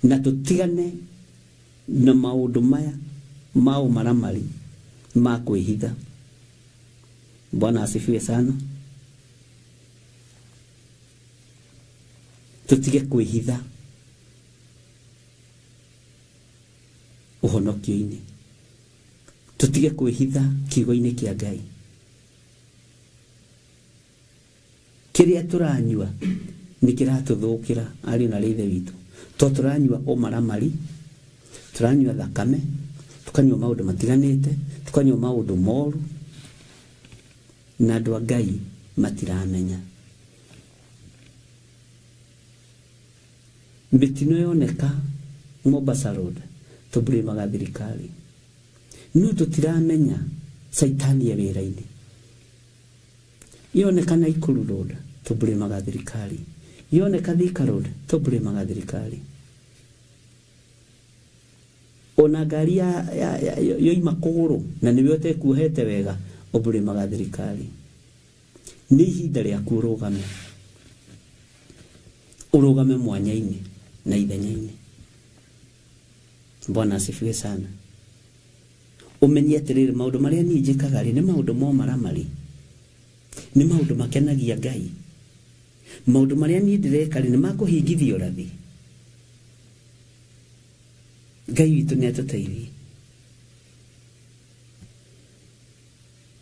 Na tũtigane na maũndũ maya ma ũmaramari ma kwĩhitha. Bwana asifiwe sana. Tũtige kwĩhitha ũhonokio-inĩ, tũtige kwĩhitha kiugo-inĩ kĩa Ngai. Kĩrĩa tũranyua nĩ kĩratũthũkĩra ariũ na ithe witũ, to tũranyua ũmaramari, tũranyua thakame, tũkanyua maũndũ matiganĩte, tũkanyua maũndũ moru, na andũ a Ngai matiramenya. Mĩtino yoneka Mombasa Road tũmbũrĩmaga thirikari, no tũtiramenya Saitani e wĩra-inĩ. Yoneka Nakuru Road tũmbũrĩmaga thirikari, yoneka Thika Road tũmbũrĩmaga thirikari. Ona ngari yoima kũgũrũ na nĩwe ũtekuohete wega, ũmbũrĩmaga thirikari. Nĩ ihinda rĩaku ũrũgame, ũrũgame mwanya-inĩ na ithenya-inĩ. Bwana asifiwe sana. Ũmenye atĩrĩrĩ, maũndũ marĩa niĩ njĩkaga rĩ, nĩ maũndũ ma ũmaramari, nĩ maũndũ makenagia Ngai. Maũndũ marĩa niĩ ndĩreka rĩ, nĩ makũhingithia ũrathi. Ngai witũ nĩ atũteithie,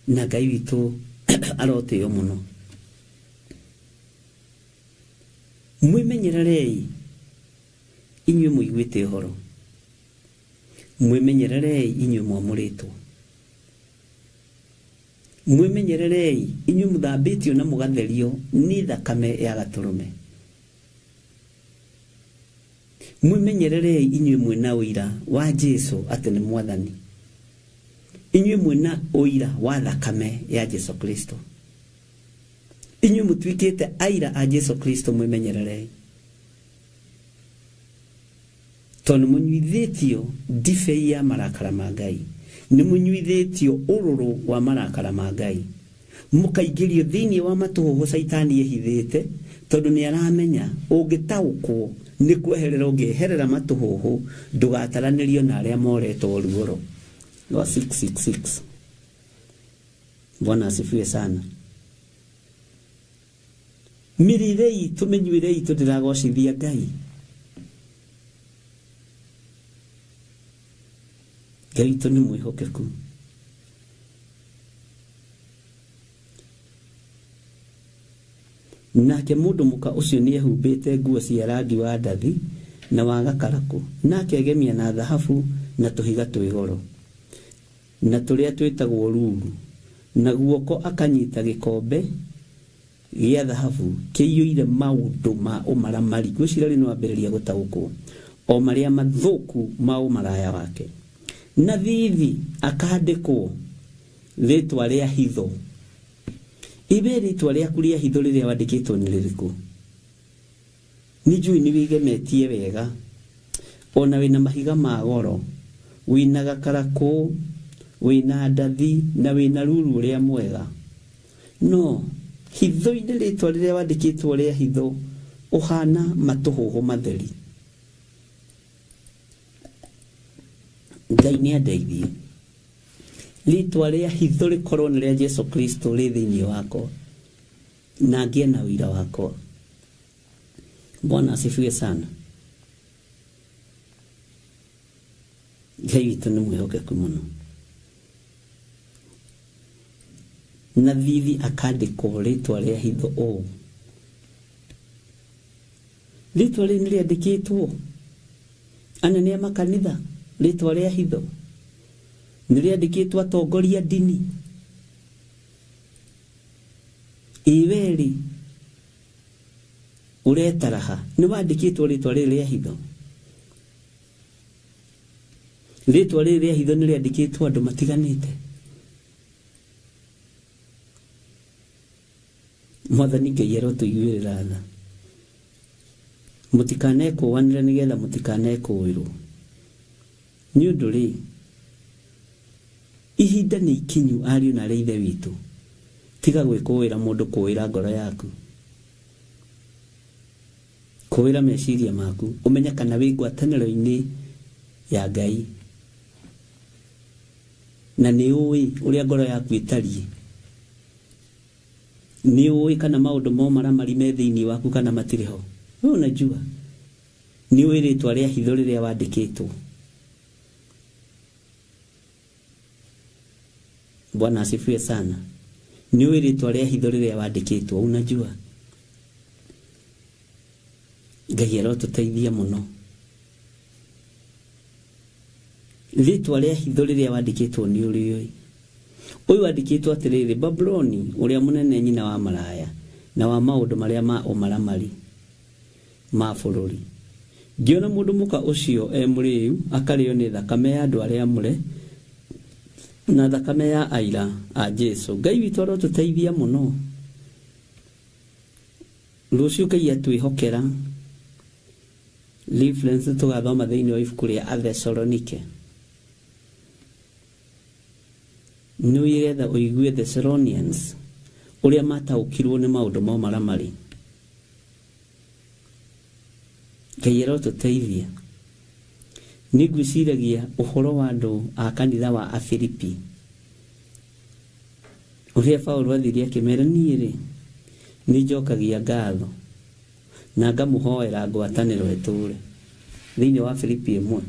na Ngai witũ arotĩo mũno. Mwĩmenyererei inyuĩ mũiguĩte ũhoro, mwĩmenyererei inyuĩ mwamũrĩtwo. Mwĩmenyererei inyuĩ mũthambĩtio na mũgatherio nĩ thakame ya gatũrũme. Mwĩmenyererei inyuĩ mwĩna ũira wa Jesu atĩ nĩ mwathani. Inyuĩ mwĩna ũira wa thakame ya Jesu Kristo. Inyuĩ mũtuĩkĩte aira a Jesu Kristo, mwĩmenyererei. Tondũ mũnyuithĩtio ndibei ya marakara ma Ngai, nĩ mũnyuithĩtio ũrũrũ wa marakara ma Ngai, mũkaingĩrio thĩinĩ wa matũhũhũ caitani ehithĩte, tondũ nĩ aramenya ũngĩtaũkwo nĩ kweherera ũngĩeherera matũhũhũ ndũgataranĩrio na arĩa moretwo ruoro rwa 666. Bwana asifiwe sana. Mĩrĩre itũ, mĩnyuĩre itũ ndĩragocithia Ngai. Ngai witũ nĩ mwĩhokeku. Nake mũndũ mũka ũcio nĩ ehumbĩte nguo cia rangi wa ndathi na wa gakarakũ, na akegemia na thahabu na tũhiga twĩ goro na tũrĩa twĩtagwo ruru, na guoko akanyita gĩkombe gĩa thahabu kĩiyũire maũndũ ma ũmaramari. Ngwĩciria rĩu nĩwambĩrĩria gũtaũkwo o marĩa mathũku ma ũmaraya wake. Na thithi akandĩkwo rĩtwa rĩa hitho. Ibe rĩtwa rĩaku rĩa hitho rĩrĩa wandĩkĩtwo nĩ rĩrĩkũ? Nĩ njũĩ nĩ wĩgemetie wega, ona wĩna mahiga ma goro, wĩna gakarakũ, wĩna ndathi na wĩna ruru ũrĩa mwega, no hitho-inĩ rĩtwa rĩrĩa wandĩkĩtwo rĩa hitho ũhana matũhũhũ matheri. Ngai nĩ andeithie rĩtwa rĩa hitho rĩkorwo nĩ rĩa Jesu Kristo rĩ thĩinĩ wakwa, na ngĩe na ũira wakwa. Bwana asifiwe sana. Ngai witũ nĩ mwĩhokeku mũno. Na thithi akandĩkwo rĩtwa rĩa hitho ũũ. Rĩtwa rĩrĩ nĩ rĩandĩkĩtwo anene a makanitha, rĩtwa rĩa hitho nĩ rĩandĩkĩtwo atongoria ndini. Iwerĩ ũretaraha nĩ wandĩkĩtwo rĩtwa rĩrĩ rĩa hitho. Rĩtwa rĩrĩ rĩa hitho nĩ rĩandĩkĩtwo andũ matiganĩte. Mwathani Ngai arotũiguĩrĩra tha. Mũtikanekũũanĩre nĩgetha mũtikanekũũĩrwo. Nĩ ũndũ rĩ, ihinda nĩ ikinyu ariũ na arĩ ithe witũ. Tiga gwĩkũĩra mũndũ, kũĩra ngoro yaku, kũĩra meciria maku, ũmenye kana wĩ ngwatanĩro-inĩ ya Ngai, na nĩ ũĩ ũrĩa ngoro yaku ĩtariĩ. Nĩ ũĩ kana maũndũ ma ũmaramari me thĩinĩ waku kana matirĩ ho. Wewe unajua. Nĩ ũĩ rĩtwa rĩa hitho rĩrĩa wandĩkĩtwo. Bwana asifiwe sana. Nĩ ũĩ rĩtwa rĩa hitho rĩrĩa wandĩkĩtwo, unajua. Ngai arotũteithia mũno. Rĩtwa rĩa hitho rĩrĩa wandĩkĩtwo nĩ ũrĩũĩ. Ũyũ wandĩkĩtwo atĩrĩrĩ, Babuloni ũrĩa mũnene, nyina wa maraya na wa maũndũ marĩa ma ũmaramari ma bũrũri. Ngĩona mũndũ mũka ũcio e mũrĩu akarĩo nĩ thakame ya andũ arĩa amũre na thakame ya aira a Jesu. Ngai witũ arotũteithia mũno. Rũciũ Ngai atwĩhokera reference tũgathoma thĩinĩ wa ibuku rĩa Athesalonike. Nĩ getha ũigue Thessalonians ũrĩa mataũkirwo nĩ maũndũ ma ũmaramari. Ngai arotũteithia. Nĩ ngwĩciragia ũhoro wa andũ a kanitha wa Afilipi, ũrĩa Paũlũ athire akĩmera, niĩ rĩ nĩ njokagia ngatho na ngamũhoera ngwatanĩro ĩtũũre. Thĩinĩ wa Filipi 1,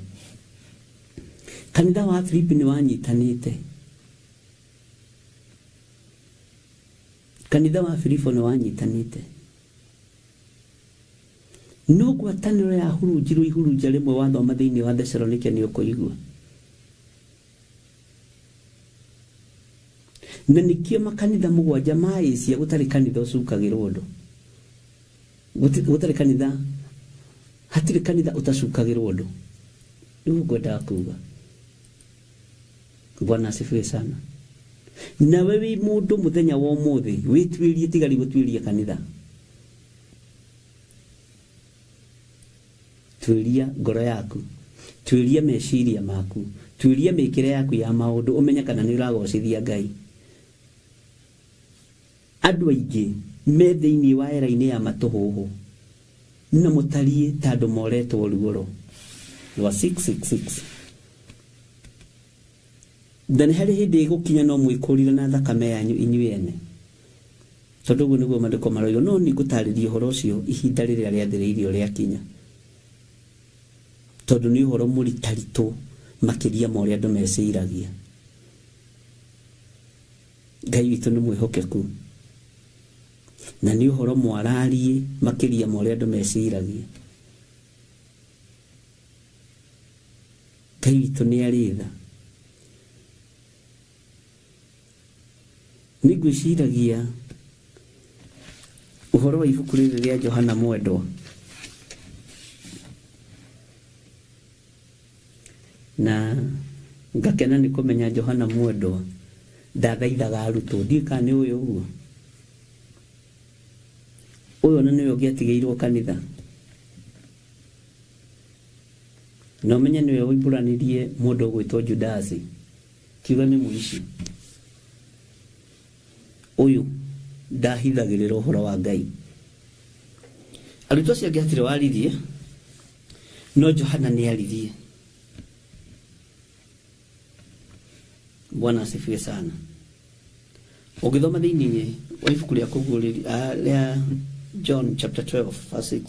kanitha wa Filipi nĩ wanyitanĩte. Kanitha wa Filipo nĩ wanyitanĩte. No ngwatanĩro ya hurunjirwo ihurunja rĩmwe wathoma thĩinĩ wa Thessalonike nĩ ũkũigua. Na nĩkĩo makanitha mũgwanja ma Asia gũtarĩ kanitha ũcukagĩrwo ũndũ. Gũtarĩ kanitha, hatirĩ kanitha ũtacukagĩrwo ũndũ. Nĩguo ngwendaga kuga. Bwana asifiwe sana. Nawe wĩ mũndũ mũthenya wa ũmũthĩ wĩtuĩrie tigari gũtuĩria kanitha. Tuĩria ngoro yaku, tuĩria meciria maku, tuĩria mĩkĩre yaku ya maũndũ ũmenye kana nĩ ũragocithia Ngai. Andũ aingĩ me thĩinĩ wa era-inĩ ya matũhũhũ na mũtariĩ ta andũ moretwo ruoro rwa 666. Na nĩ harĩ hĩndĩ ĩgũkinya no mwĩkũrire na thakame yanyu inyuĩ ene, tondũ ũguo nĩguo maandĩko maroiga. No nĩ ngũtarĩria ũhoro ũcio ihinda rĩrĩa rĩathĩrĩirio rĩakinya, tondũ nĩ ũhoro mũritaritũ makĩria ma ũrĩa andũ meciragia. Ngai witũ nĩ mwĩhokeku na nĩ ũhoro mwararie makĩria ma ũrĩa andũ meciragia. Ngai witũ nĩ arĩ tha. Nĩ ngwĩciragia ũhoro wa ibuku rĩrĩ rĩa Johana Mwendwa, na ngakena nĩ kũmenya Johana Mwendwa ndathaithaga arutwo. Ndiũĩ kana nĩ ũyũ ũguo. Ũyũ ona nĩwe ũngĩatigĩirwo kanitha, na ũmenye nĩwe woimbũranirie mũndũ ũgwĩtwo Judasi, kiuga nĩ mũici. Ũyũ ndahithagĩrĩra ũhoro wa Ngai. Arutwo acio angĩ hatirĩ waririe, no Johana nĩ aririe. Bwana asifiwe sana. Ũngĩthoma thĩinĩ wa ibuku rĩa kũguũrĩria rĩa John chapter 12 verse 6,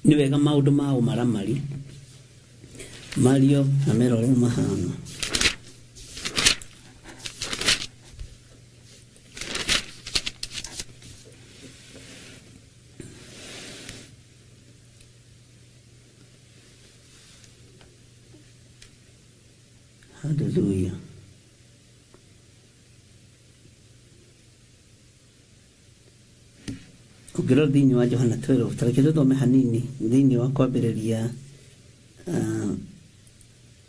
nĩ wega maũndũ ma ũmaramari mario na mera ũrĩa mahana. Hallelujah. Ũngĩrora thĩinĩ wa Johana 12, ta reke tũthome hanini thĩinĩ wa kwambĩrĩria.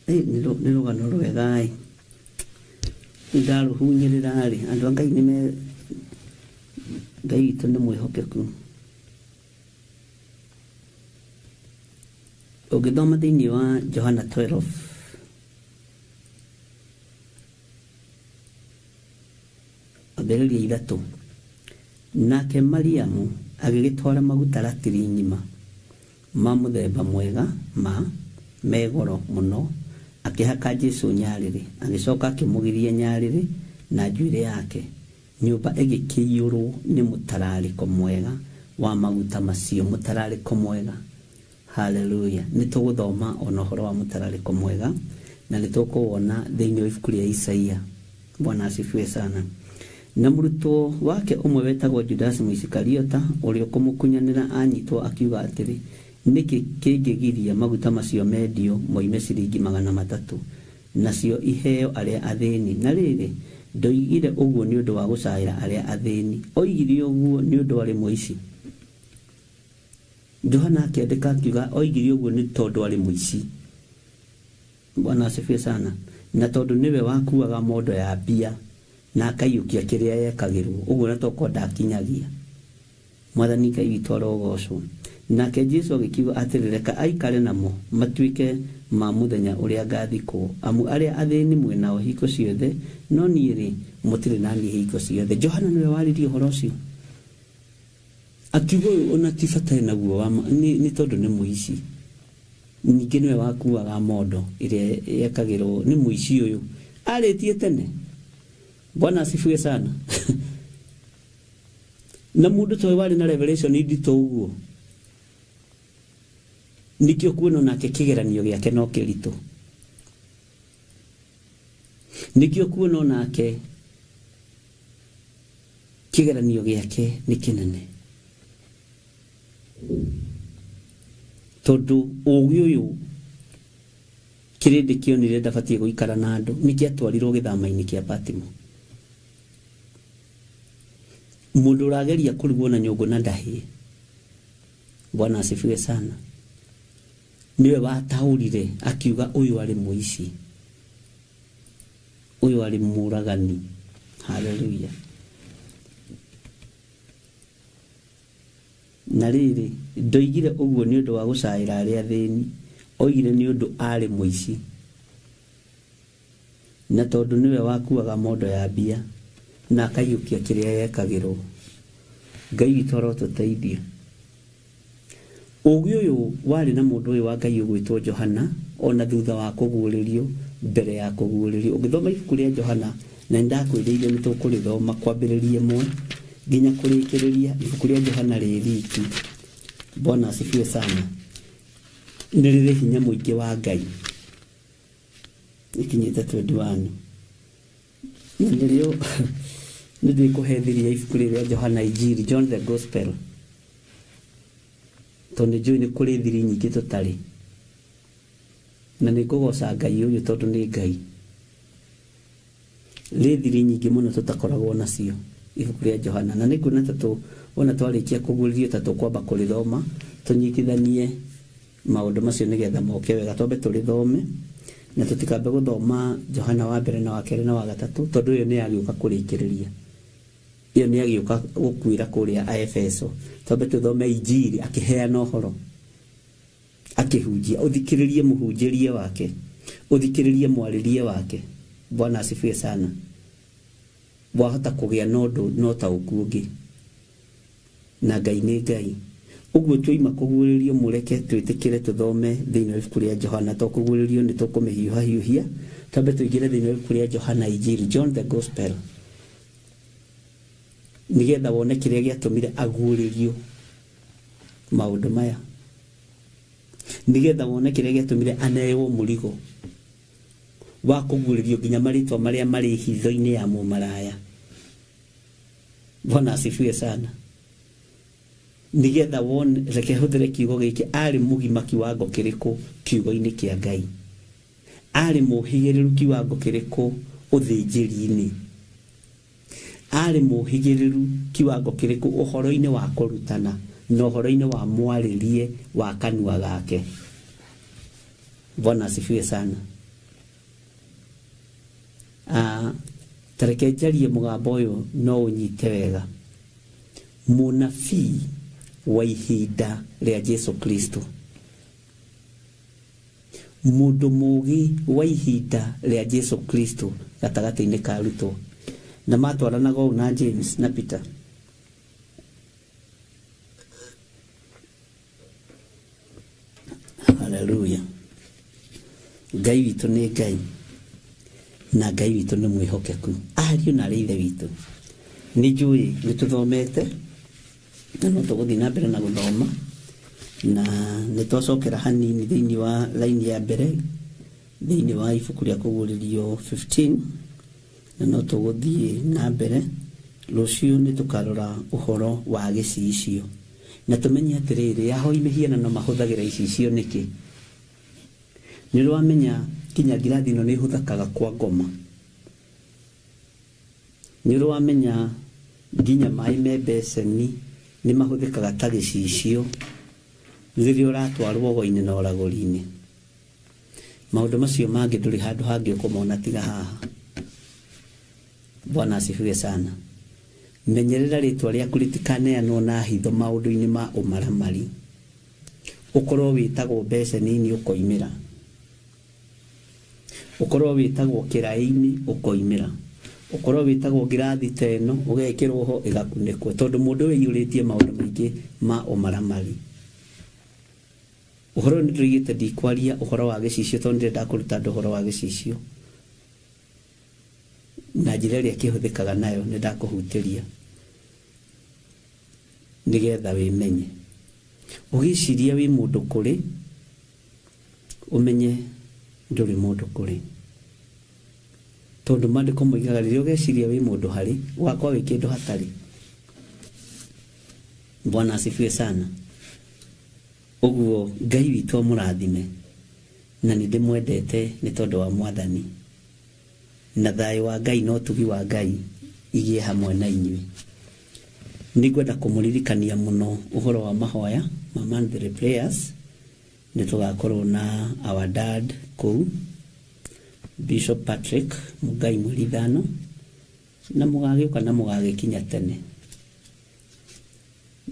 Nĩ rũgano rwega ĩ, ndarũhunyĩrĩra rĩ, andũ a Ngai nĩ Ngai witũ nĩ mwĩhokeku. Ũngĩthoma thĩinĩ wa Johana 12 ambĩrĩria 3, nake Mariamu agĩgĩtwara maguta ratiri ng'ima ma mũthemba mwega ma me goro mũno, akĩhaka Jesũ nyarĩrĩ, agĩcoka akĩmũgiria nyarĩrĩ na njuĩrĩ yake. Nyũmba ĩgĩkĩiyũrwo nĩ mũtararĩko mwega wa maguta macio, mũtararĩko mwega. Hallelujah. Nĩ tũgũthoma ona ũhoro wa mũtararĩko mwega na nĩ tũkũwona thĩinĩ wa ibuku rĩa Isaia. Bwana asifiwe sana. Na mũrutwo wake ũmwe wetagwo Judasi Mũisikariota, ũrĩa ũkũmũkunyanĩra, anyitwo akiuga atĩrĩ, nĩkĩ kĩngĩgiria maguta macio mendio moime ciringi 300 nacio iheo arĩa athĩni? Na rĩrĩ, ndoigire ũguo nĩ ũndũ wa gũcaĩra arĩa athĩni, oigire ũguo nĩ ũndũ arĩ mũici. Johana akĩandĩka akiuga oigire ũguo nĩ tondũ arĩ mũici. Bwana asifiwe sana. Na tondũ nĩwe wakuaga mondo ya mbia na akaiyũkia kĩrĩa yekagĩrwo, ũguo na tokorwo ndakinyagia. Mwathani Ngai witũ arogocwo. Nake Jesũ agĩkiuga atĩrĩ, reka aikare namo matuĩke ma mũthenya ũrĩa ngathikwo, amu arĩa athĩni mwĩ nao hingo ciothe, no niĩ rĩ mũtirĩ na niĩ hingo ciothe. Johana nĩwe waririe ũhoro ũcio, akiuga ũyũ ona ti bata naguo nĩ tondũ nĩ mũici. Ningĩ nĩwe wakuaga mondo ĩrĩa yekagĩrwo nĩ mũici ũyũ, arĩtie tene. Bwana asifiwe sana. Na mũndũ ta ũyũ warĩ na revelation nditũ ũguo, nikio kuona nake kĩgeranio gĩake no kĩritũ. Nikio kuona nake kĩgeranio gĩake nĩ kĩnene, tondũ ũgĩ ũyũ Kĩrĩndĩ kĩonire ndabatiĩ gũikara na andũ, nĩkĩatwarirwo gĩthama-inĩ kĩa Patimo. Mũndũ ũrageria kũrugwo na nyũngũ na ndahĩe, Bwana asifiwe sana, niwe wataũrire akiuga ũyũ arĩ mũici, ũyũ arĩ mũragani. Haleluya. Na rĩrĩ, ndoigire ũguo nĩ ũndũ wa gũcaĩra arĩa athĩni, oigire nĩ ũndũ arĩ mũici, na tondũ nĩwe wakuaga mondo ya mbia na akaiyũkia kĩrĩa yekagĩrwo. Ngai witũ arotũteithia. Ũũgĩ ũyũ warĩ na mũndũ ũyũ wa Ngai ũgwĩtwo Johana, ona thutha wa kũguũrĩrio, mbere ya kũguũrĩrio. Ũngĩthoma ibuku rĩa Johana, na nĩndakwĩrĩire nĩ tũkũrĩthoma kwambĩrĩria ĩmwe nginya kũrĩkĩrĩria. Ibuku rĩa Johana rĩ riki, Bwana asifiwe sana, nĩ rĩrĩ hinya mũingĩ wa Ngai. Ikinyĩte 21 na nĩrĩo nĩ ndĩkũhe thiri ya ibuku rĩrĩa Johana Injiri, John the Gospel, tondũ nĩ njũĩ nĩ kũrĩ thiri nyingĩ tũtarĩ, na nĩ ngũgoca Ngai ũyũ tondũ nĩ Ngai. Rĩ thiri nyingĩ mũno tũtakoragwo nacio ibuku rĩa Johana, na nĩ nguona ta wona twarĩkia kũguũrĩrio ta tũkwamba kũrĩthoma tũnyitithanie maũndũ macio nĩgetha moke wega. Twambe tũrĩthome na tũtikambe gũthoma Johana wa mbere na wa kerĩ na wa gatatũ, tondũ ĩyo nĩ yagĩũka kũrĩkĩrĩria, ĩyo nĩ yagĩũka gũkuĩra kũrĩa Aefeso. Twambe tũthome Injiri akĩheana ũhoro, akĩhunjia, ũthikĩrĩrie mũhunjĩrie wake, ũthikĩrĩrie mwarĩrie wake. Bwana asifiwe sana. Wahota kũgĩa na ũndũ na ũtaũku ũngĩ, na Ngai nĩ Ngai. Ũguo twoima kũguũrĩrio, mũreke twĩtĩkĩre tũthome thĩinĩ wa ibuku rĩa Johana. To kũguũrĩrio nĩ tũkũmĩhiũhahiũhia, twambe tũingĩre thĩinĩ wa ibuku rĩa Johana Injiri, John the Gospel, nĩgetha wone kĩrĩa gĩatũmire aguũrĩrio maũndũ maya, nĩgetha wone kĩrĩa gĩatũmire aneo mũrigo wa kũguũrĩrio nginya marĩtwa marĩa marĩ hitho-inĩ ya mũmaraya. Bwana asifiwe sana. Nĩgetha wone, reke hũthĩre kiugo gĩkĩ, arĩ mũgima kiwango kĩrĩkũ kiugo-inĩ kĩa Ngai, arĩ mũhĩgĩrĩru kiwango kĩrĩkũ ũthĩnjĩri-inĩ, arĩ mũhĩgĩrĩru kiwango kĩrĩkũ ũhoro-inĩ wa kũrutana na ũhoro-inĩ wa mwarĩrie wa kanua gake. Bwana asifiwe sana. Tareke njarie mũgambo ũyũ no ũnyite wega. Mũnabii wa ihinda rĩa Jesu Kristo, mũndũ mũũgĩ wa ihinda rĩa Jesu Kristo gatagatĩ-inĩ ka arutwo, na matwaranaga ũũ na James na Peter. Haleluya. Ngai witũ nĩ Ngai, na Ngai witũ nĩ mwĩhokeku, ariũ na arĩ ithe witũ. Nĩ njũĩ nĩ tũthomete na no tũgũthiĩ na mbere na gũthoma, na nĩ twacokera hanini thĩinĩ wa laini ya mbere thĩinĩ wa ibuku rĩa kũguũrĩrio 15, na no tũgũthiĩ na mbere. Rũciũ nĩ tũkarora ũhoro wa gĩcicio, na tũmenye atĩrĩrĩ, ahoi mĩhianano mahũthagĩra icicio nĩkĩ. Nĩ ũramenya kinya ngirathi ĩno nĩ ĩhũthĩkaga kwa ngoma. Nĩ ũramenya nginya maĩ me mbeceni nĩ mahũthĩkaga ta gĩcicio rĩrĩa ũratwarwo ũgo-inĩ na ũragũri-inĩ. Maũndũ macio mangĩ ndũrĩ handũ hangĩ ũkũmona tiga haha. Bwana asifiwe sana. Menyerera rĩtwa rĩaku rĩtikaneanwo na hitho maũndũ-inĩ ma ũmaramari, ũkorwo wĩtagwo mbeceni-inĩ ũkoimĩra, ũkorwo wĩtagwo kĩraĩ-inĩ ũkoimĩra, ũkorwo wĩtagwo ngirathi ta ĩno ũgekĩrwo ho ĩgakunĩkwo, tondũ mũndũ ũyũ aiyũrĩtie maũndũ maingĩ ma ũmaramari. Ũhoro nĩ ndũigĩte ndikwaria ũhoro wa gĩcicio, tondũ ndĩrenda kũruta andũ ũhoro wa gĩcicio na njĩra ĩrĩa kĩhũthĩkaga nayo. Nĩ ndakũhutĩria nĩgetha wĩmenye. Ũgĩciria wĩ mũndũ kũrĩ, ũmenye ndũrĩ mũndũ kũrĩ, tondũ maandĩko moigaga rĩrĩa ũgeciria wĩ mũndũ harĩ, ũgakorwo wĩ kĩndũ hatarĩ. Bwana asifiwe sana. Ũguo Ngai witũ amũrathime Na nĩ ndĩmwendete nĩ tondũ wa Mwathani. Na thayũ wa Ngai na ũtugi wa Ngai igĩe hamwe na inyuĩ. Nĩngwenda kũmũririkania mũno ũhoro wa mahoya ma monthly prayers. Nĩ tũgakorwo na our dad kũu, Bishop Patrick Mugai mweri 5, na mũgagĩũka na mũgagĩkinya tene.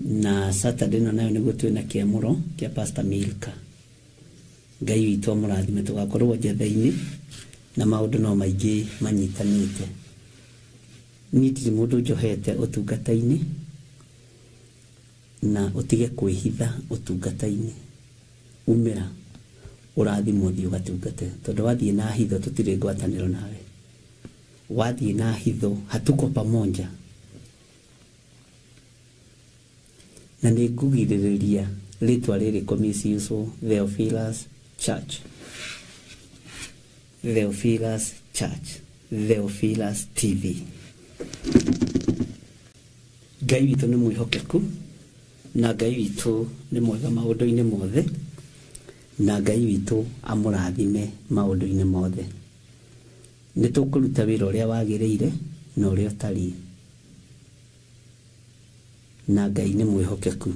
Na Saturday ĩno nayo nĩguo twĩna kĩamũro kĩa Pastor Milka. Ngai witũ amũrathime, tũgakorwo njetha-inĩ na maũndũ no maingĩ manyitanĩte. Niĩ ndirĩ mũndũ njohete ũtungata-inĩ, na ũtige kwĩhitha ũtungata-inĩ. Umĩra ũrathimwo, thiĩ ũgatungate, tondũ wathiĩ na hitho tũtirĩ ngwatanĩro nawe. Wathiĩ na hitho hatuko pamoja. Na nĩ ngũgirĩrĩria rĩtwa rĩrĩ kũmisuse Theophilus Church, Theophilus Church, Theophilus TV. Ngai witũ nĩ mwĩhokeku, na Ngai witũ nĩ mwega maũndũ-inĩ mothe, na Ngai witũ amũrathime maũndũ-inĩ mothe. Nĩ tũkũruta wĩra ũrĩa wagĩrĩire na ũrĩa ũtariĩ, na Ngai nĩ mwĩhokeku.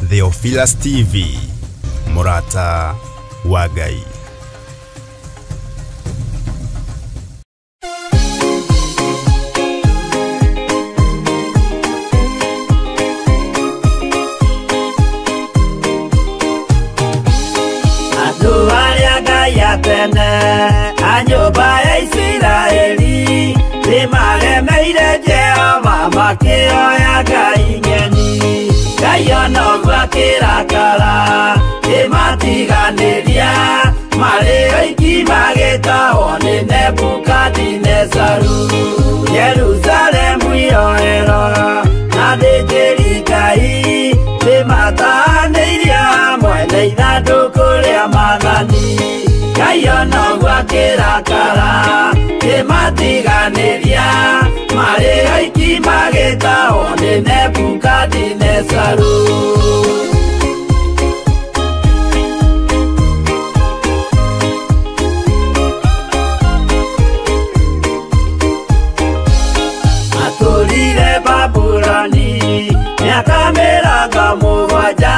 Theophilus TV, Murata wa Ngai. Andũ arĩa Ngai atene a nyũmba ya Isiraeli nĩmaremeire Jehova makĩoya ngai ng'eni. Ngai ona ũguo akĩrakara ĩmatiganĩria marĩ oiki magĩtahwo nĩ Nebukadinezaru. Jerusalemu iroero na athĩnjĩri Ngai nĩmatahanĩirie hamwe na ithandũkũ rĩa maathani. Ngai ona ũguo akĩrakara ĩmatiganĩria marĩ oiki magĩtahwo nĩ Nebukadinezaru. Matũrire Babuloni mĩaka 70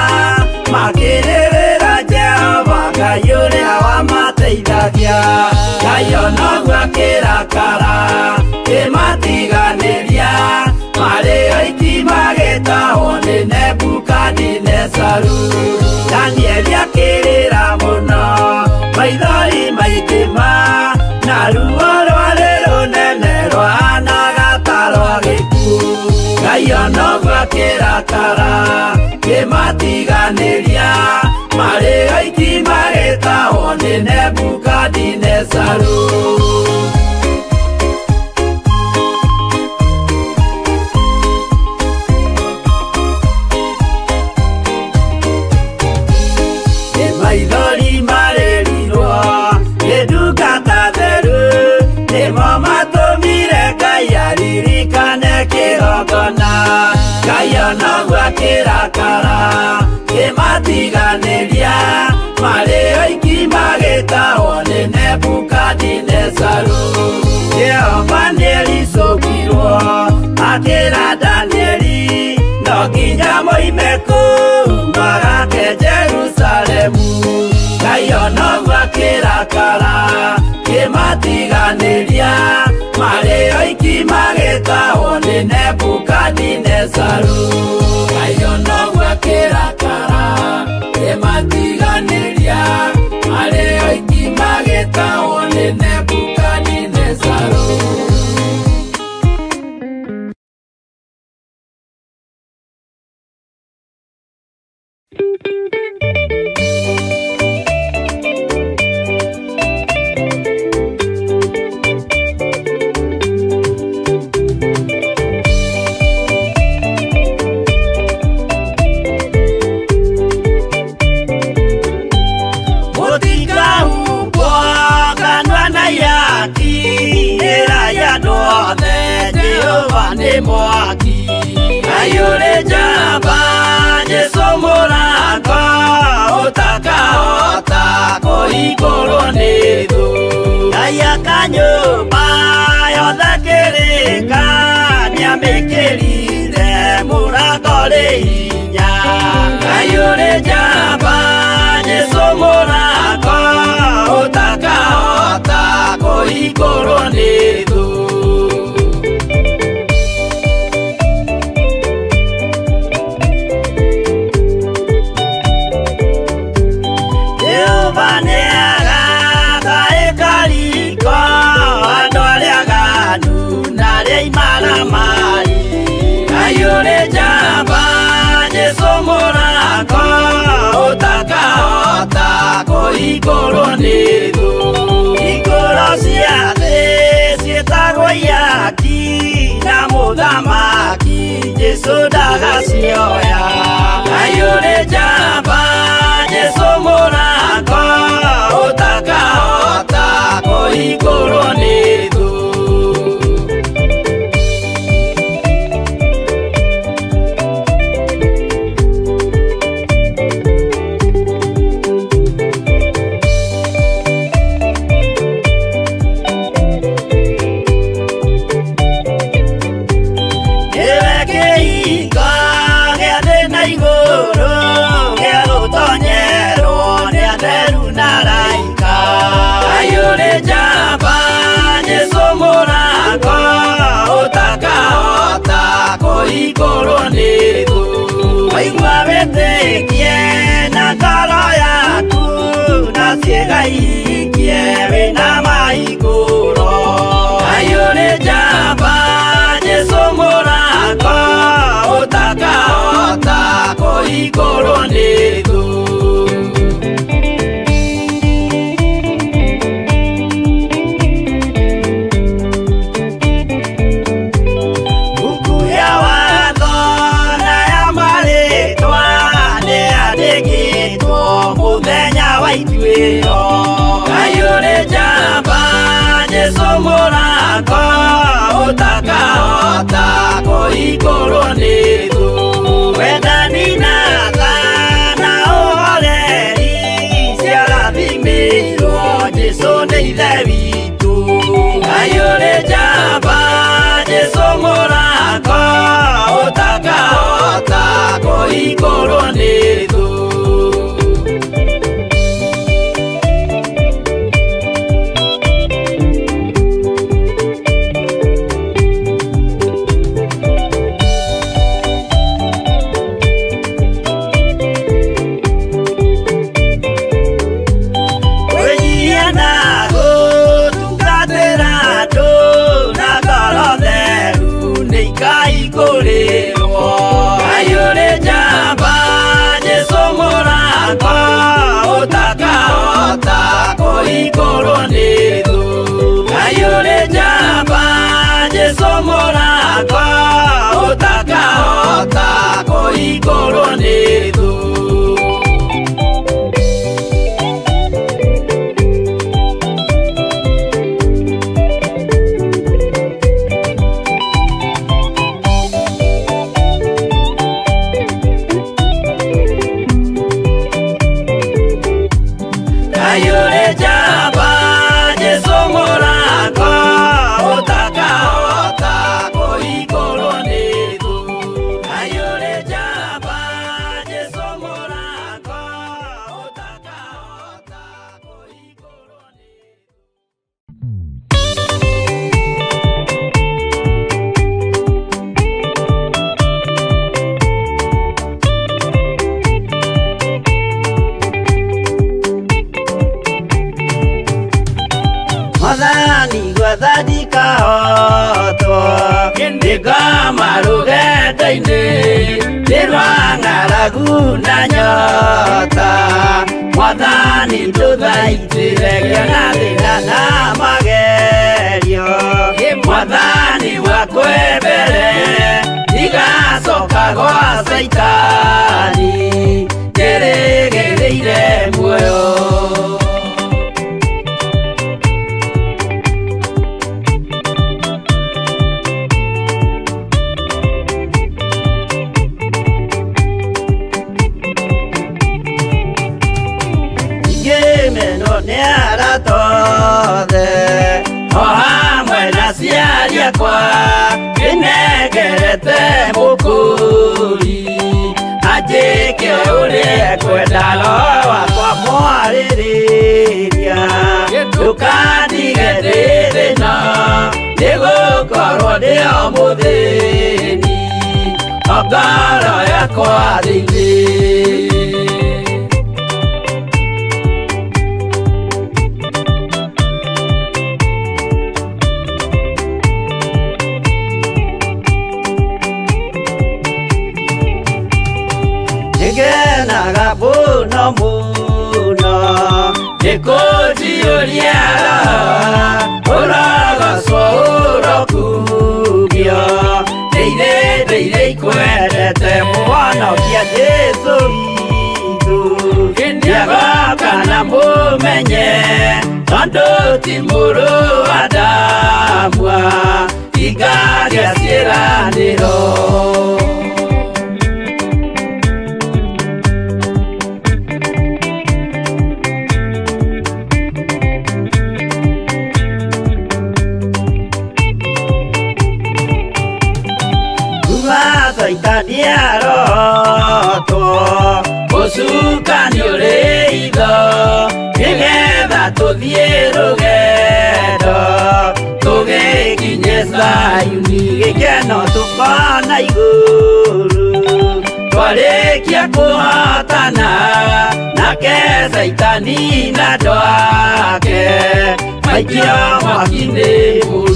makĩrĩrĩra Jehova Ngai ũrĩa wamateithagia. Ngai ona ũguo akĩrakara ĩmatiganĩria marĩ oiki magĩtahwo nĩ Nebukadinezaru. Danieli akĩrĩra mũno maithori maingĩ ma na ruo rwarĩ rũnene rwahanaga ta rwa gĩkuũ. Ngai ona ũguo akĩrakara ĩmatiganĩria marĩ oiki magĩtahwo nĩ Nebukadinezaru. Maithori marĩrirwo nĩ ndungata Akĩrakara kĩmatiganĩria marĩ oiki magĩtahwo nĩ Nebukadinezaru. Jehova nĩericũkirwo akĩra Danieli no nginya moime kũu magake Jerusalemu. Ngai onoguo akĩrakara kĩmatiganĩria marĩ oiki magĩtahwo nĩ Nebukadinezaru. Ngai onoguo akĩrakara kĩmatiganĩria marĩ oiki magĩtahwo nĩ Nebukadinezaru. Mwaki ayure jamba Jesu mũrango ũtakahota kũhingũrwo nĩ thũ. Ngai akanyũmba yothe kĩrĩka nĩamĩkĩrire mũrango rĩ hinya. Ngai ũrĩ njamba Jesu mũrango ũtakahota kũhingũrwo nĩ thũ. Ayure jamba Jesu mũrango ũtakahota kũhingũrwo nĩ thũ. Ikũro cia thĩ ciĩtagwo ihaki na mũthamaki Jesu ndagacioya. Ayure jamba Jesu mũrango ũtakahota kũhingũrwo nĩ thũ. Kũhingũrwo nĩ thũ. Waigua wĩtĩkie na ngoro yaku na ciĩga ihingie wĩna mahingũro. Ngai ũrĩ njamba Jesu mũrango ũtakahota kũhingũrwo nĩ thũ. Ngai ũrĩ njamba Jesu mũrango ũtakahota kũhingũrwo nĩ thũ. Wendani na tha na ũhoreri ciarathimĩirwo Jesu nĩ Ithe witũ. Ngai ũrĩ njamba Jesu mũrango ũtakahota kũhingũrwo nĩ thũ. Ayure njamba Jesu mũrango ũtakahota kũhingũrwo nĩ thũ. Ayure njamba Jesu mũrango ũtakahota kũhingũrwo nĩ thũ. gwathani kahotwo Nĩngoma rũgendo-inĩ nĩ rwa ng'aragu na nyota Mwathani ndũthaitĩre ngĩona thĩna na magerio Mwathani wakwembere ndigacoka gwa Caitani njĩrĩgĩrĩire muoyo. Ngĩmenwo nĩ arata othe o hamwe na aciari akwa nĩnengerete mũkũri anjĩke ũrĩa ekwenda roho wakwa mwarĩrĩria ndũkandige ndĩ thĩna nĩgũkorwo ndĩ o mũthĩni o ngoro yakwa thĩinĩ. Nĩngenaga mũno mũno nĩkũnjiyũria roho ũrogocwo ũrokumio ndĩire ndĩire ikwendete mũhonokia Jesũ witũ nĩagoka na mũmenye tondũ ti mũrũ wa Adamu hingagia ciĩranĩro. Caitani arotwo ũcukani ũrĩ itho nĩgetha tũthiĩ rũgendo tũgĩkinye Zayuni gĩkeno tũkona igũrũ twarĩkia kũhotana nake Caitani na andũ ake maikio mwaki-inĩ mũru.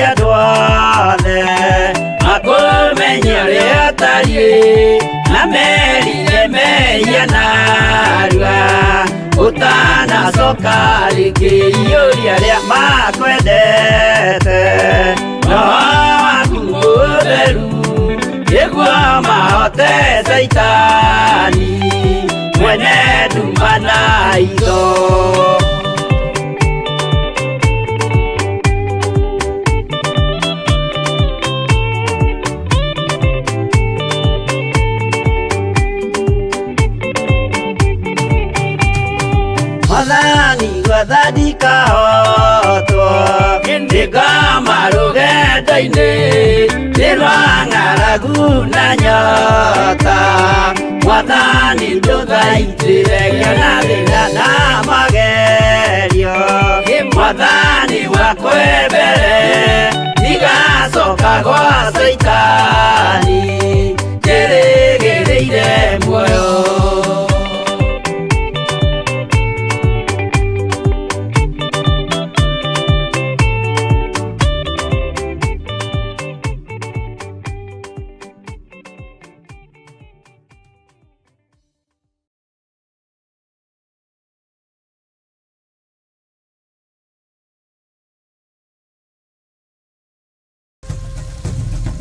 Andũ othe makũmenye ũrĩa ũtariĩ na merire mehia narua ũtanacoka rĩngĩ iyũria arĩa makwendete roho waku mũtheru nĩguo mahote Caitani mwene nduma na itho. Mwathani gwathani kahotwo nĩngoma rũgendo-inĩ nĩ rwa ng'aragu na nyota Mwathani ndũthaitĩre ngĩona thĩna na magerio Mwathani wakwembere ndigacoka gwa Caitani njĩrĩgĩrĩire muoyo.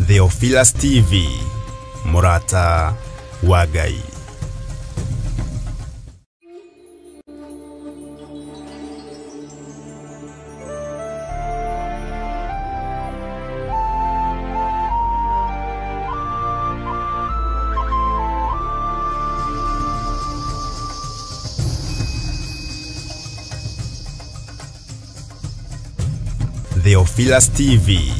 Theophilus TV, Murata wa Ngai. Theophilus TV,